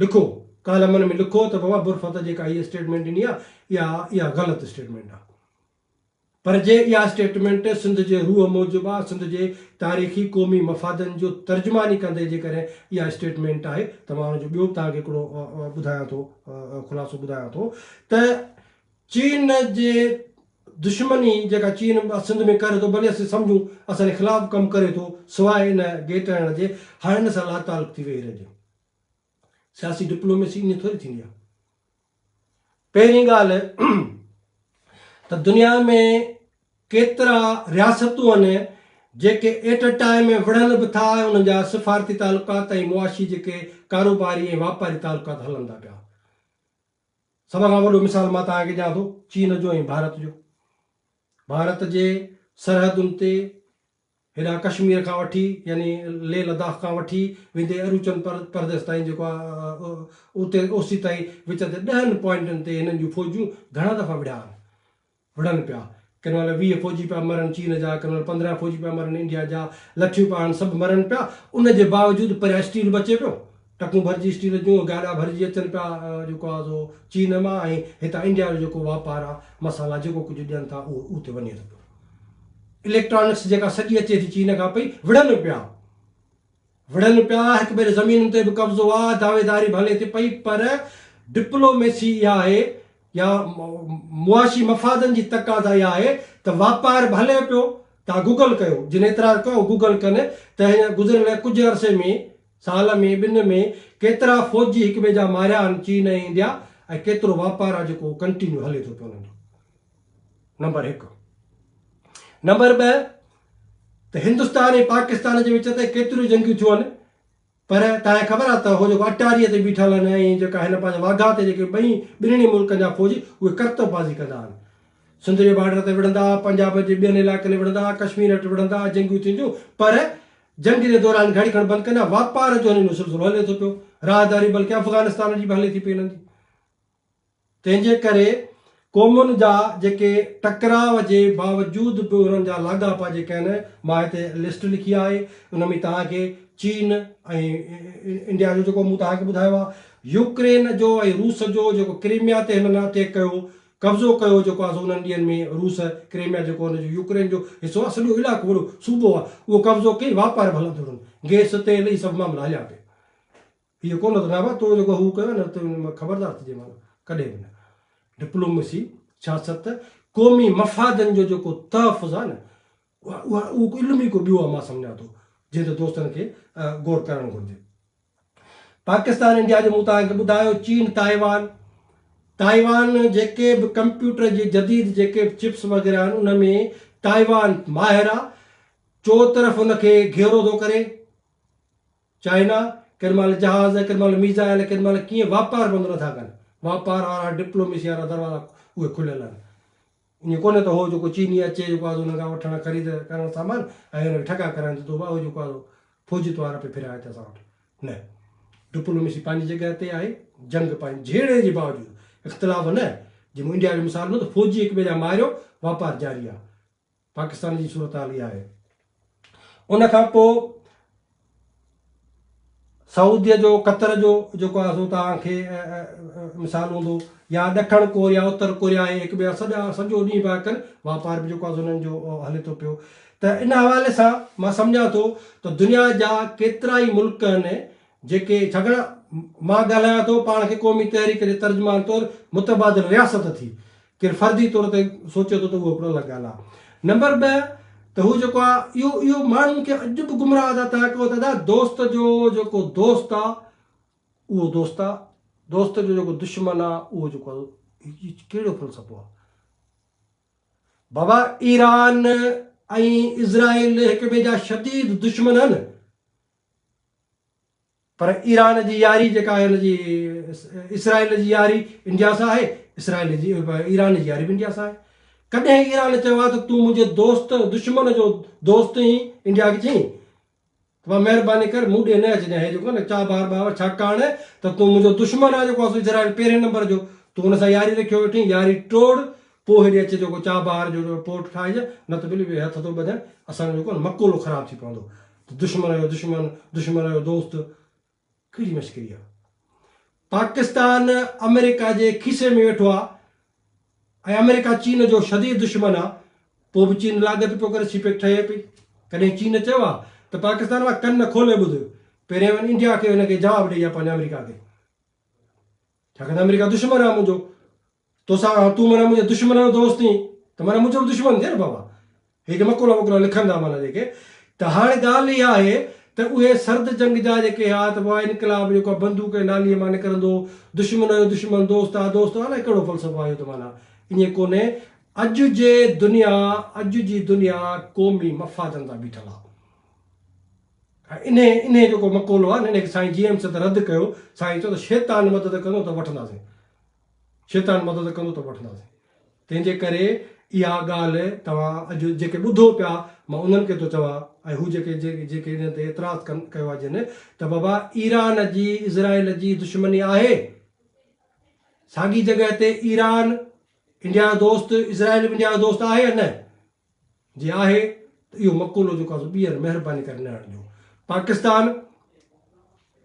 لکو، ڪالمن ۾ لکو ته بابا برفت جيڪا هي اسٽيٽمينٽ ڏني آهي اها اها غلط اسٽيٽمينٽ آهي. پر جي اها اسٽيٽمينٽ سنڌ جي روح موجب آ، سنڌ جي تاريخي قومي مفادن جو ترجماني ڪندي جيڪڏهن اها اسٽيٽمينٽ آهي ته مان ان جو ٻيو به توهان کي هڪڙو ٻڌايان ٿو خلاصو ٻڌايان ٿو ته چين جي دشمني جيڪا چين سنڌ ۾ ڪري ٿو ڀلي اسين سمجهون اسان جي خلاف ڪم ڪري ٿو سواء ان گيٽ هڻڻ جي هاڻي ان سان لاتعلق ٿي ويهي رهجي. سياسي ڊپلوميسي ائين ٿوري ٿيندي آ. پهرين ڳالهه ته دنيا ۾ ڪيترا رياستون آهن جيڪي ايٽ ا ٽائيم وڙهن به ٿا ۽ انهن جا سفارتي تعلقات ۽ معاشي جيڪي ڪاروباري ۽ واپاري تعلقات هلن ٿا پيا. سڀ کان وڏو مثال مان توهان کي ڏيان ٿو چين جو ۽ ڀارت جو. ڀارت جي سرحدن تي هيڏانهن ڪشمير کان وٺي يعني ليه لداخ کان وٺي ويندي اروچن پرديس تائين جيڪو آهي اتي اوسي تائين وچ تي ڏهن پوائنٽن تي هنن جون فوجون گهڻا دفعا وڙهيا آهن وڙهن پيا ڪنهن مهل 20 فوجي پيا مرن چين جا ڪنهن مهل 15 فوجي پيا مرن انڊيا جا لٺيون پيا هڻن سڀ مرن پيا ان جي باوجود پريان اسٽيل بچي پيو ٽڪون ڀرجي اسٽيل جون گاڏا ڀرجي اچن پيا جيڪو آهي سو چين مان ۽ هتان انڊيا جو جيڪو واپار آهي مصالحا جيڪو ڪجهه ڏين ٿا اهو اتي وڃي ٿو پيو. اليڪٽرانڪس جيڪا سڄي اچي ٿي چين کان پئي وڙهن پيا وڙهن پيا هڪ ٻئي جي زمينن تي به قبضو آ دعويداري به هلي ٿي پئي پر ڊپلوميسي اها آهي يا معاشي مفادن جي تقاضا اها آهي ته واپار به هلي پيو توهان گوگل ڪيو جن اعتراض ڪيو گوگل ڪن ته هن گذريل ڪجهه عرصي ۾ سال ۾ ٻن ۾ ڪيترا فوجي هڪ ٻئي جا ماريا آهن چين ۽ انڊيا ۽ ڪيترو واپار آ جيڪو ڪنٽينيو هلي ٿو پيو انهن جو نمبر هڪ. نمبر 2 ته هندستان ۽ پاڪستان جي وچ تي ڪيتريون جنگيون ٿيون آهن پر توهان کي خبر آهي ته هو جيڪو اٽاريء تي بيٺل آهن ۽ جيڪا هن پنهنجي واگها تي جيڪي ٻئي ٻنهي ملڪن جا فوجي اهي ڪرتب بازي ڪندا آهن. سنڌ جي بارڊر تي وڙهندا، پنجاب جي ٻين علائقن ۾ وڙهندا، ڪشمير وٽ وڙهندا، جنگيون ٿينديون پر جنگ جي دوران گهڙي کن بند ڪندا، واپار جو هنن جو سلسلو هلي ٿو پيو، راهداري بلڪه افغانستان جي به هلي ٿي پئي هنن جي. تنهن جي ڪري قومن جا جيڪي ٽڪراء جي باوجود به انهن جا لاڳاپا جيڪي آهن مان هتي لسٽ لکي آهي ان ۾ توهان کي چين ۽ انڊيا جو جيڪو مون توهان کي ٻڌايو آهي يوڪرين جو ۽ روس جو جيڪو ڪريميا تي هنن اٽيڪ ڪيو قبضو ڪيو جيڪو آهي سو انهن ڏينهن ۾ روس ڪريميا جيڪو هن جو يوڪرين جو حصو آهي سڄو علائقو وڏو صوبو آهي اهو قبضو ڪئي واپار به هلندو رهن گئس تيل هي سڀ معاملا هليا پئي اهو ڪونه ته نه تو جيڪو هو ڪيو نه ته ان مان خبردار ٿجي معنيٰ ڪڏهن به نه. ڊپلوميسي، سياست، قومي مفادن جو جيڪو تحفظ آهي نه اها اهو علم ئي ڪو ٻيو آهي مان سمجهان ٿو جنهن تي دوستن کي غور ڪرڻ گهرجي. پاڪستان انڊيا جو مون توهان کي ٻڌايو چين تائيوان تائيوان جيڪي به ڪمپيوٽر جي جديد جيڪي به چپس وغيره آهن ان ۾ تائيوان ماهر آهي چوطرف ان کي گهيرو ٿو ڪري چائنا ڪيڏي مهل جهاز، ڪيڏي مهل ميزائل، ڪيڏي مهل ڪيئن واپار بند نٿا ڪن. واپار وارا ڊپلوميسي وارا دروازا اهي کليل آهن. ائين ڪونهي ته هو جيڪو چيني اچي جيڪو آهي سو انهن کان وٺڻ خريد ڪرڻ سامان ۽ انهن کي ٺڪا ڪرائين ته تو اهو جيڪو آهي سو فوجي طور پئي ڦريا هتي اسان وٽ. نه. ڊپلوميسي پنهنجي جڳهه تي آهي، جنگ پنهنجي جهيڙي جي باوجود اختلاف نه، جيئن مون انڊيا جو مثال ڏنو ته فوجي هڪ ٻئي جا ماريو، واپار جاري آهي. پاڪستان جي صورتحال اها آهي. ان کان پوء سعوديء جو قطر جو جيڪو آهي سو توهان کي مثال هوندو يا ڏکڻ ڪوريا اتر ڪوريا اهي هڪ ٻئي سان سڄا سڄو ڏينهن پيا ڪن واپار به جيڪو آهي سو انهن جو هلي ٿو پيو ته ان حوالي سان مان سمجهان ٿو ته دنيا جا ڪيترائي ملڪ آهن جيڪي ڇاڪاڻ مان ڳالهايان ٿو پاڻ کي قومي تحريڪ جي ترجمان طور متبادل رياست ٿي ڪير فردي طور تي سوچي ٿو ته اهو هڪڙو الڳ ڳالهه آهي. نمبر ٻه ته هو جيڪو آهي اهو اهو ماڻهن کي اڄ به گمراهه ٿا تان ڪيو ته ادا دوست جو جيڪو دوست آهي اهو دوست آهي دوست جو جيڪو دشمن آهي اهو جيڪو آهي هي ڪهڙو فلسفو آهي. بابا ايران ۽ اسرائيل هڪ ٻئي جا شديد دشمن آهن. پر ايران جي ياري جيڪا آهي ان جي اسرائيل جي ياري انڊيا سان آهي اسرائيل جي ايران جي ياري به انڊيا سان آهي ڪڏهن ايران چيو آهي ته تون منهنجي دوست دشمن جو دوست آهين انڊيا کي چئين ته مان مهرباني ڪر مون ڏي نه اچجانء هي جيڪو نه چا بار بار ڇاڪاڻ ته تون منهنجو دشمن آهي جيڪو آهي اسرائيل پهرين نمبر جو تون ان سان ياري رکيو ويٺين ياري ٽوڙ پوء هيڏي اچي جيڪو چا بهار جو پورٽ ٺاهج نه ته بلي هٿ ٿو ٻڌين اسان جو جيڪو مقولو خراب ٿي پوندو ته دشمن جو دشمن، دشمن جو دوست، ڪهڙي مشڪري آ. پاڪستان آمريڪا جي کيسي ۾ ويٺو آ ۽ آمريڪا چين جو شديد دشمن آ، پوء به چين لاڳت پيو ڪري سي پيڪ ٺهي پئي. ڪڏهن چين چيو آ ته پاڪستان وا ڪن کولي ٻڌ، پهرين وڃ انڊيا کي هن کي جواب ڏئي آ پنهنجي آمريڪا کي. ڇاڪاڻ ته آمريڪا دشمن آ منهنجو. توسان تون معنيٰ منهنجي دشمن جو دوست آهين ته معنيٰ منهنجو به دشمن ٿئي نه بابا. هي جيڪي مقولا وقولا لکن ٿا معنيٰ جيڪي ته هاڻي ڳالهه اها آهي ته اهي سرد جنگ جا جيڪي ها ته بابا انقلاب جيڪو آهي بندوق ۽ ناليء مان نڪرندو، دشمن جو دشمن دوست آهي دوست الائي ڪهڙو فلسفو آهي اهو ته معنيٰ ائين ڪونهي. اڄ جي دنيا اڄ جي دنيا قومي مفادن تان بيٺل آهي. ۽ انهي انهي جيڪو مقولو آهي نه انهي کي سائين جي ايم سيد رد ڪيو، سائين چيو ته شيطان مدد ڪندو ته وٺنداسين. شيطان مدد ڪندو ته وٺنداسين. تنهن جي ڪري اها ڳالهه توهان اڄ جيڪي ٻڌو پيا مان انهن کي ٿو چوان ۽ هو جيڪي جيڪي انهن تي اعتراض ڪن ڪيو آهي جن ته بابا ايران جي اسرائيل جي دشمني آهي ساڳي جڳهه تي ايران انڊيا جو دوست اسرائيل به انڊيا جو دوست آهي يا نه؟ جي آهي ته اهو مقولو جيڪو آهي سو ٻيهر مهرباني ڪري نه آڻجو. پاڪستان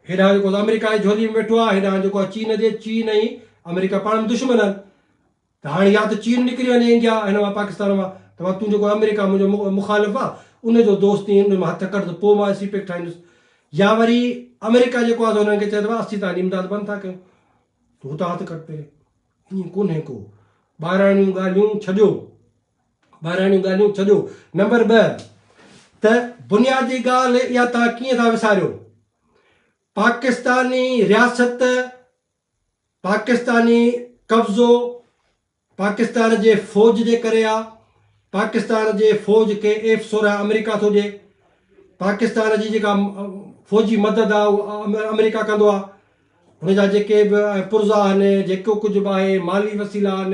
هيڏانهن جيڪو آمريڪا جي جهولي ۾ ويٺو آهي هيڏانهن جيڪو آهي چين جي چين ۽ آمريڪا پاڻ ۾ دشمن آهن ته هاڻي يا ته چين نڪري وڃي انڊيا هن مان پاڪستان مان ته مان تون جيڪو آمريڪا منهنجو مخالف آهي ان جو دوست آهين ان مان هٿ ڪڍ ته پوء مان سي پيڪ ٺاهيندس يا وري آمريڪا جيڪو آهي سو هنن کي چئي ته اسين توهان جي امداد بند ٿا ڪيون تون هتان هٿ ڪڍ پهرين ائين ڪونهي ڪو ٻاراڻيون ڳالهيون ڇڏيو ٻاراڻيون ڳالهيون ڇڏيو. نمبر ٻه ته بنيادي ڳالهه اها توهان ڪيئن ٿا وساريو پاڪستاني رياست پاڪستاني قبضو پاڪستان جي فوج جي ڪري آ پاڪستان جي فوج کي ايف 16 آمريڪا ٿو ڏي پاڪستان جي جيڪا فوجي مدد آ اها آمريڪا ڪندو آ هن جا جيڪي به پرزا آهن، جيڪو ڪجهه به آهي، مالي وسيلا آهن،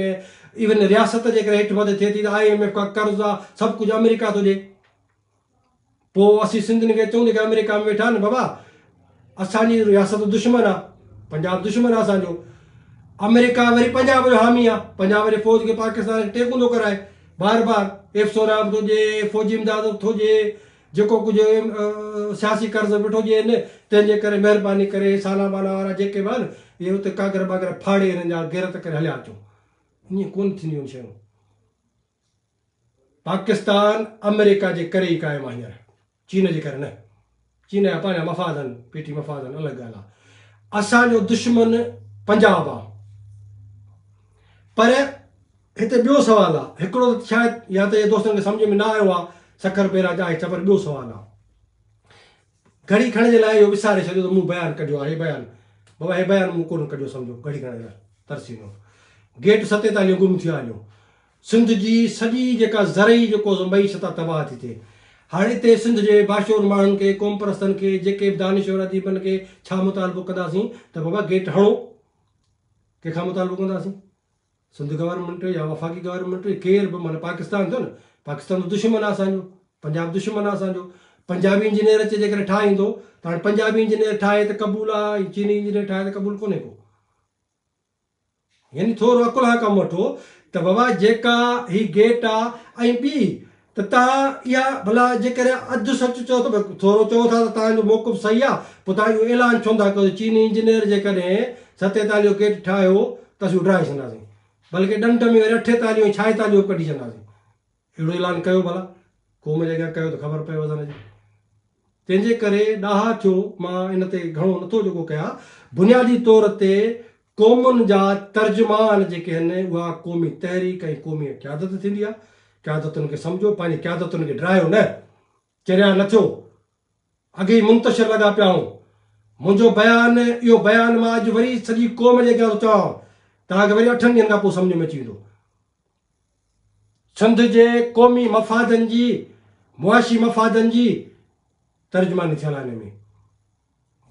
ايون رياست جيڪڏهن هيٺ مٿي ٿئي ٿي ته I M F کان قرض آ، سڀ ڪجهه آمريڪا ٿو ڏئي. پوء اسين سنڌين کي چئون جيڪي آمريڪا ۾ ويٺا آهن، بابا اسان جي رياست دشمن آ، پنجاب دشمن آ اسان جو. آمريڪا وري پنجاب جو حامي آ، پنجاب جي فوج کي پاڪستان کي ٽيڪون ٿو ڪرائي، بار بار ايف 16 به ٿو ڏئي، فوجي امداد به ٿو ڏئي، جيڪو ڪجهه سياسي قرض ويٺو ڏين، تنهن جي ڪري مهرباني ڪري هي سانا بانا وارا جيڪي به آهن، اهي اتي ڪاڳر ٻاڳر ڦاڙي هنن جا غيرت ڪري هليا اچو. ائين ڪونه ٿينديون آهن شيون. پاڪستان آمريڪا جي ڪري ئي قائم آهي هينئر، چين جي ڪري نه. چين جا پنهنجا مفاد آهن، پيٽي مفاد آهن، الڳ ڳالهه آهي. اسان جو دشمن پنجاب آهي. پر هتي ٻيو سوال آ، هڪڙو ته شايد يا ته اهي دوستن کي سمجهه ۾ نه آيو آ سکر بيراج آهي ڇا پر ٻيو سوال آ گهڙي کڻ جي لاء اهو وساري ڇڏيو ته مون بيان ڪڍيو آ هي بيان بابا هي بيان مون ڪونه ڪڍيو سمجهو گهڙي کڻ جي لاء ترسي وڃو گيٽ 47 گم ٿيا هليو سنڌ جي سڄي جيڪا زرعي جيڪو معيشت آ تباهه ٿي ٿئي هاڻي هتي سنڌ جي باشعور ماڻهن کي قومپرستن کي جيڪي به دانشور اديبن کي ڇا مطالبو ڪنداسين ته بابا گيٽ هڻو. ڪنهن کان مطالبو ڪنداسين؟ سنڌ گورنمينٽ يا وفاقي گورنمينٽ ڪير به معنيٰ پاڪستان ٿيو نه پاڪستان ته دشمن آ اسان جو پنجاب دشمن آ اسان جو پنجابي انجنيئر اچي جيڪڏهن ٺاهيندو ته هاڻي پنجابي انجنيئر ٺاهي ته قبول آ ۽ چيني انجنيئر ٺاهي ته قبول ڪونهي ڪو يعني ٿورو عقل کان ڪم وٺو ته بابا جيڪا هي گيٽ آ ۽ ٻي ته توهان اها ڀلا جيڪڏهن اڌ سچ چئو ته ٿورو چئو ٿا ته توهان جو موقف صحيح آ پوء توهان اهو اعلان ڇو نٿا ڪيو ته چيني انجنيئر جيڪڏهن ستيتاليهو گيٽ ٺاهيو ته اسين اڏرائي ڇڏنداسين بلڪه ڏنڊ ۾ وري اٺيتاليهو ۽ ڇائيتاليهو به ڪڍي ڇڏنداسين اهڙو اعلان ڪيو ڀلا قوم جي اڳيان ڪيو ته خبر پئي وزن جي. تنهن جي ڪري ڏاها ٿيو مان ان تي گهڻو نٿو جيڪو ڪيان بنيادي طور تي قومن جا ترجمان جيڪي آهن اها قومي تحريڪ ۽ قومي قيادت ٿيندي آهي قيادتن کي سمجهو پنهنجي قيادتن کي ڊرايو نه چريا نه ٿيو اڳي ئي منتشر لڳا پيا آهيون منهنجو بيان اهو بيان مان اڄ وري سڄي قوم جي اڳيان ٿو چوان توهان کي وري اٺن ڏينهن کان پوء سمجهه ۾ اچي ويندو سنڌ جي قومي مفادن جي، معاشي مفادن جي ترجماني ٿيل آهي ان ۾.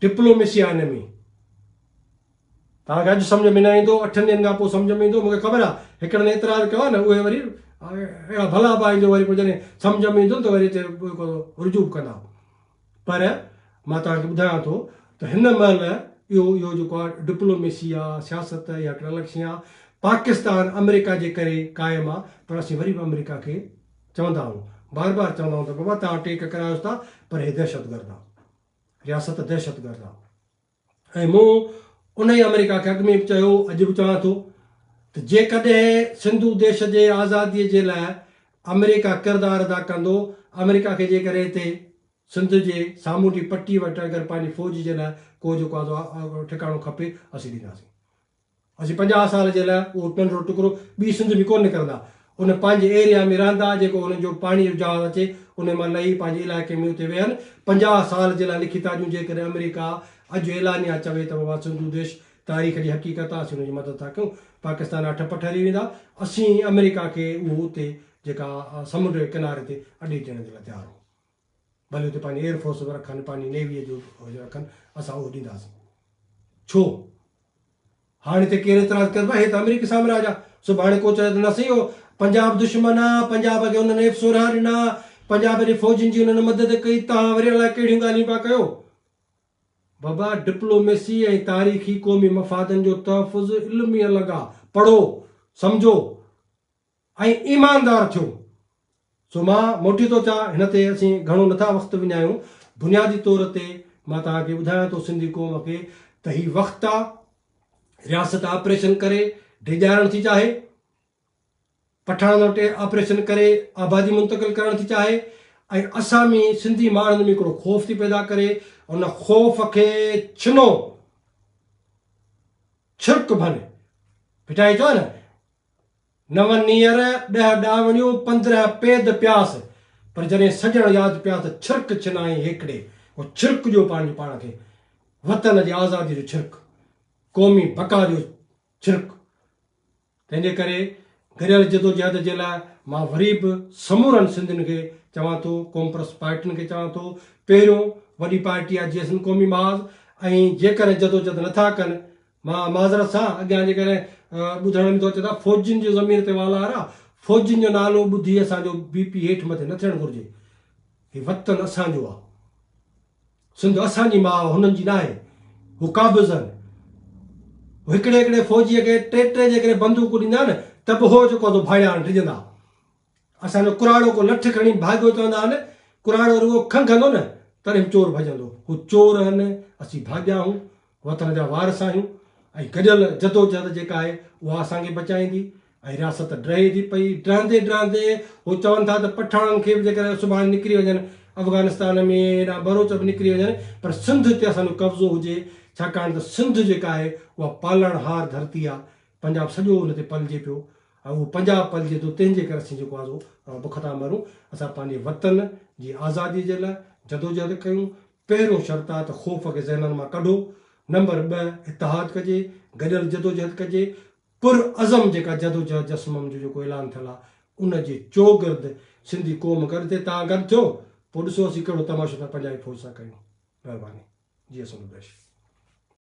ڊپلوميسي آهي ان ۾. توهان کي اڄ سمجهه ۾ نه ايندو، اٺن ڏينهن کان پوء سمجهه ۾ ايندو، مون کي خبر آهي هڪڙن اعتراض ڪيو آهي نه اهي وري اهڙا ڀلا به آهن جو وري پوء جڏهن سمجهه ۾ ايندو ته وري اتي رجوع به ڪندا. پر مان توهان کي ٻڌايان ٿو ته هن مهل اهو اهو جيڪو آهي ڊپلوميسي آ، سياست يا ڪا الڳ شيء آ، پاڪستان آمريڪا جي ڪري قائم آ پر اسين وري به آمريڪا کي چوندا آهيون بار بار چوندا آهيون ته بابا توهان ٽيڪ ڪرايوس ٿا پر هي دهشتگرد آ رياست دهشتگرد آ. ۽ مون انهيء آمريڪا کي اڳ ۾ به چيو اڄ به چوان ٿو ته جيڪڏهن سنڌو ديش جي آزاديء جي لاء آمريڪا ڪردار ادا ڪندو، آمريڪا کي جيڪڏهن هتي سنڌ جي سامونڊي پٽي وٽ اگر پنهنجي فوج جي لاء ڪو جيڪو آهي سو ٺڪاڻو کپي اسين ڏينداسين. اسين 50 سال جي لاء اهو ننڍڙو ٽڪرو ٻي سنڌ ۾ ڪونه نڪرندا. ان پنهنجي ايريا ۾ رهندا جيڪو انهن جو پاڻي جو جهاز اچي ان مان لهي پنهنجي علائقي ۾ اتي ويهن. 50 سال جي لاء لکي ٿا ڏيون جيڪڏهن آمريڪا اڄ اعلانيه چوي ته بابا سنڌو ديش تاريخ جي حقيقت آ اسين ان جي مدد ٿا ڪيون پاڪستان جا ٺپ ٺري ويندا اسين آمريڪا کي اهو اتي جيڪا سمنڊ جي ڪناري تي اڏي ڏيڻ جي لاء تيار آهيون. ڀلي اتي پنهنجي ايئر فورس به رکن پنهنجي نيويء جو رکن اسان اهو ڏينداسين. ڇو؟ هاڻ هتي ڪير اعتراض ڪري ته هي ته آمريڪي سامراج آ، سڀاڻي ڪو چوي ته نه سائين اهو پنجاب دشمن آ، پنجاب کي انهن ايف سورهن ڏنا، پنجاب جي فوجين جي انهن مدد ڪئي، توهان وري الائي ڪهڙيون ڳالهيون پيا ڪيو. بابا ڊپلوميسي ۽ تاريخي قومي مفادن جو تحفظ علم ئي الڳ آ، پڙهو، سمجهو. ۽ ايماندار ٿيو. سو مان موٽي ٿو اچان هن تي اسين گهڻو نٿا وقت وڃايون بنيادي طور تي مان توهان کي ٻڌايان ٿو سنڌي قوم کي ته هي وقت آ رياست آپريشن ڪري ڊيڄارڻ ٿي چاهي پٺاڻن وٽ آپريشن ڪري آبادي منتقل ڪرڻ ٿي چاهي ۽ اسان ۾ سنڌي ماڻهن ۾ هڪڙو خوف ٿي پيدا ڪري ان خوف کي ڇنو ڇرڪ ڀن ڀٽائي چيو آهي نه نو نيئر، ڏهه ڏاوڻيون، 15 پيد پياس، پر جڏهن سڄڻ ياد پيا ته ڇرڪ ڇنائين هيڪڙي، اهو ڇرڪ ڏيو پنهنجو پاڻ کي، وطن جي آزاديء جو ڇرڪ، قومي بقا جو ڇرڪ. تنهن جي ڪري گڏيل جدوجهد جي لاء مان وري به سمورن سنڌين کي چوان ٿو، قومپرست پارٽين کي چوان ٿو، پهريون وڏي پارٽي آهي جيئي سنڌ قومي محاذ ۽ جيڪڏهن جدوجهد نٿا ڪن مان معذرت سان اڳيان جيڪڏهن ٻڌڻ ۾ ٿو اچي ته فوجين جو ضمير تي والار آ، فوجين جو نالو ٻڌي اسان جو بي پي هيٺ مٿي نه ٿيڻ گهرجي. هي وطن اسان جو آ. سنڌ اسان جي ماء آ، هنن جي ناهي. هو قابض آهن. هو هڪڙي هڪڙي فوجيء کي ٽي ٽي جيڪڏهن بندوقون ڏيندا نه ته به هو جيڪو آ سو ڀاڙيا آهن ڊڄندا. اسان جو ڪراڙو ڪو لٺ کڻي ڀاڳيو چوندا آهن، ڪراڙو رڳو کنگهندو نه تڏهن به چور ڀڄندو. هو چور آهن، اسين ڀاڳيا آهيون، وطن جا وارث آهيون ۽ گڏيل جدوجهد جيڪا آهي اها اسان کي بچائيندي ۽ رياست ڊهي ٿي پئي، ڊهندي ڊهندي هو چون ٿا ته پٺاڻن کي به جيڪڏهن سڀاڻي نڪري وڃن افغانستان ۾ هيڏانهن ٻروچ به نڪري وڃن پر سنڌ تي اسان جو قبضو هجي ڇاڪاڻ ته سنڌ جيڪا آهي اها پالڻهار ڌرتي آهي پنجاب سڄو ان تي پلجي پيو ۽ اهو پنجاب پلجي ٿو تنهن جي ڪري اسين جيڪو آهي سو بک ٿا مرون اسان پنهنجي وطن جي آزادي جي لاء جدوجهد ڪيون پهريون شرط آهي ته خوف کي ذهنن مان ڪڍو نمبر 2 اتحاد ڪجي گڏيل جدوجهد ڪجي پر عزم جيڪا جدوجهد جسمم جو جيڪو اعلان ٿيل آهي ان جي چوگرد سنڌي قوم گڏ ٿئي توهان گڏ ٿيو پوء ڏسو اسين ڪهڙو تماشو ٿا پنجابي فوج سان ڪيون مهرباني جي اسان جو ديش.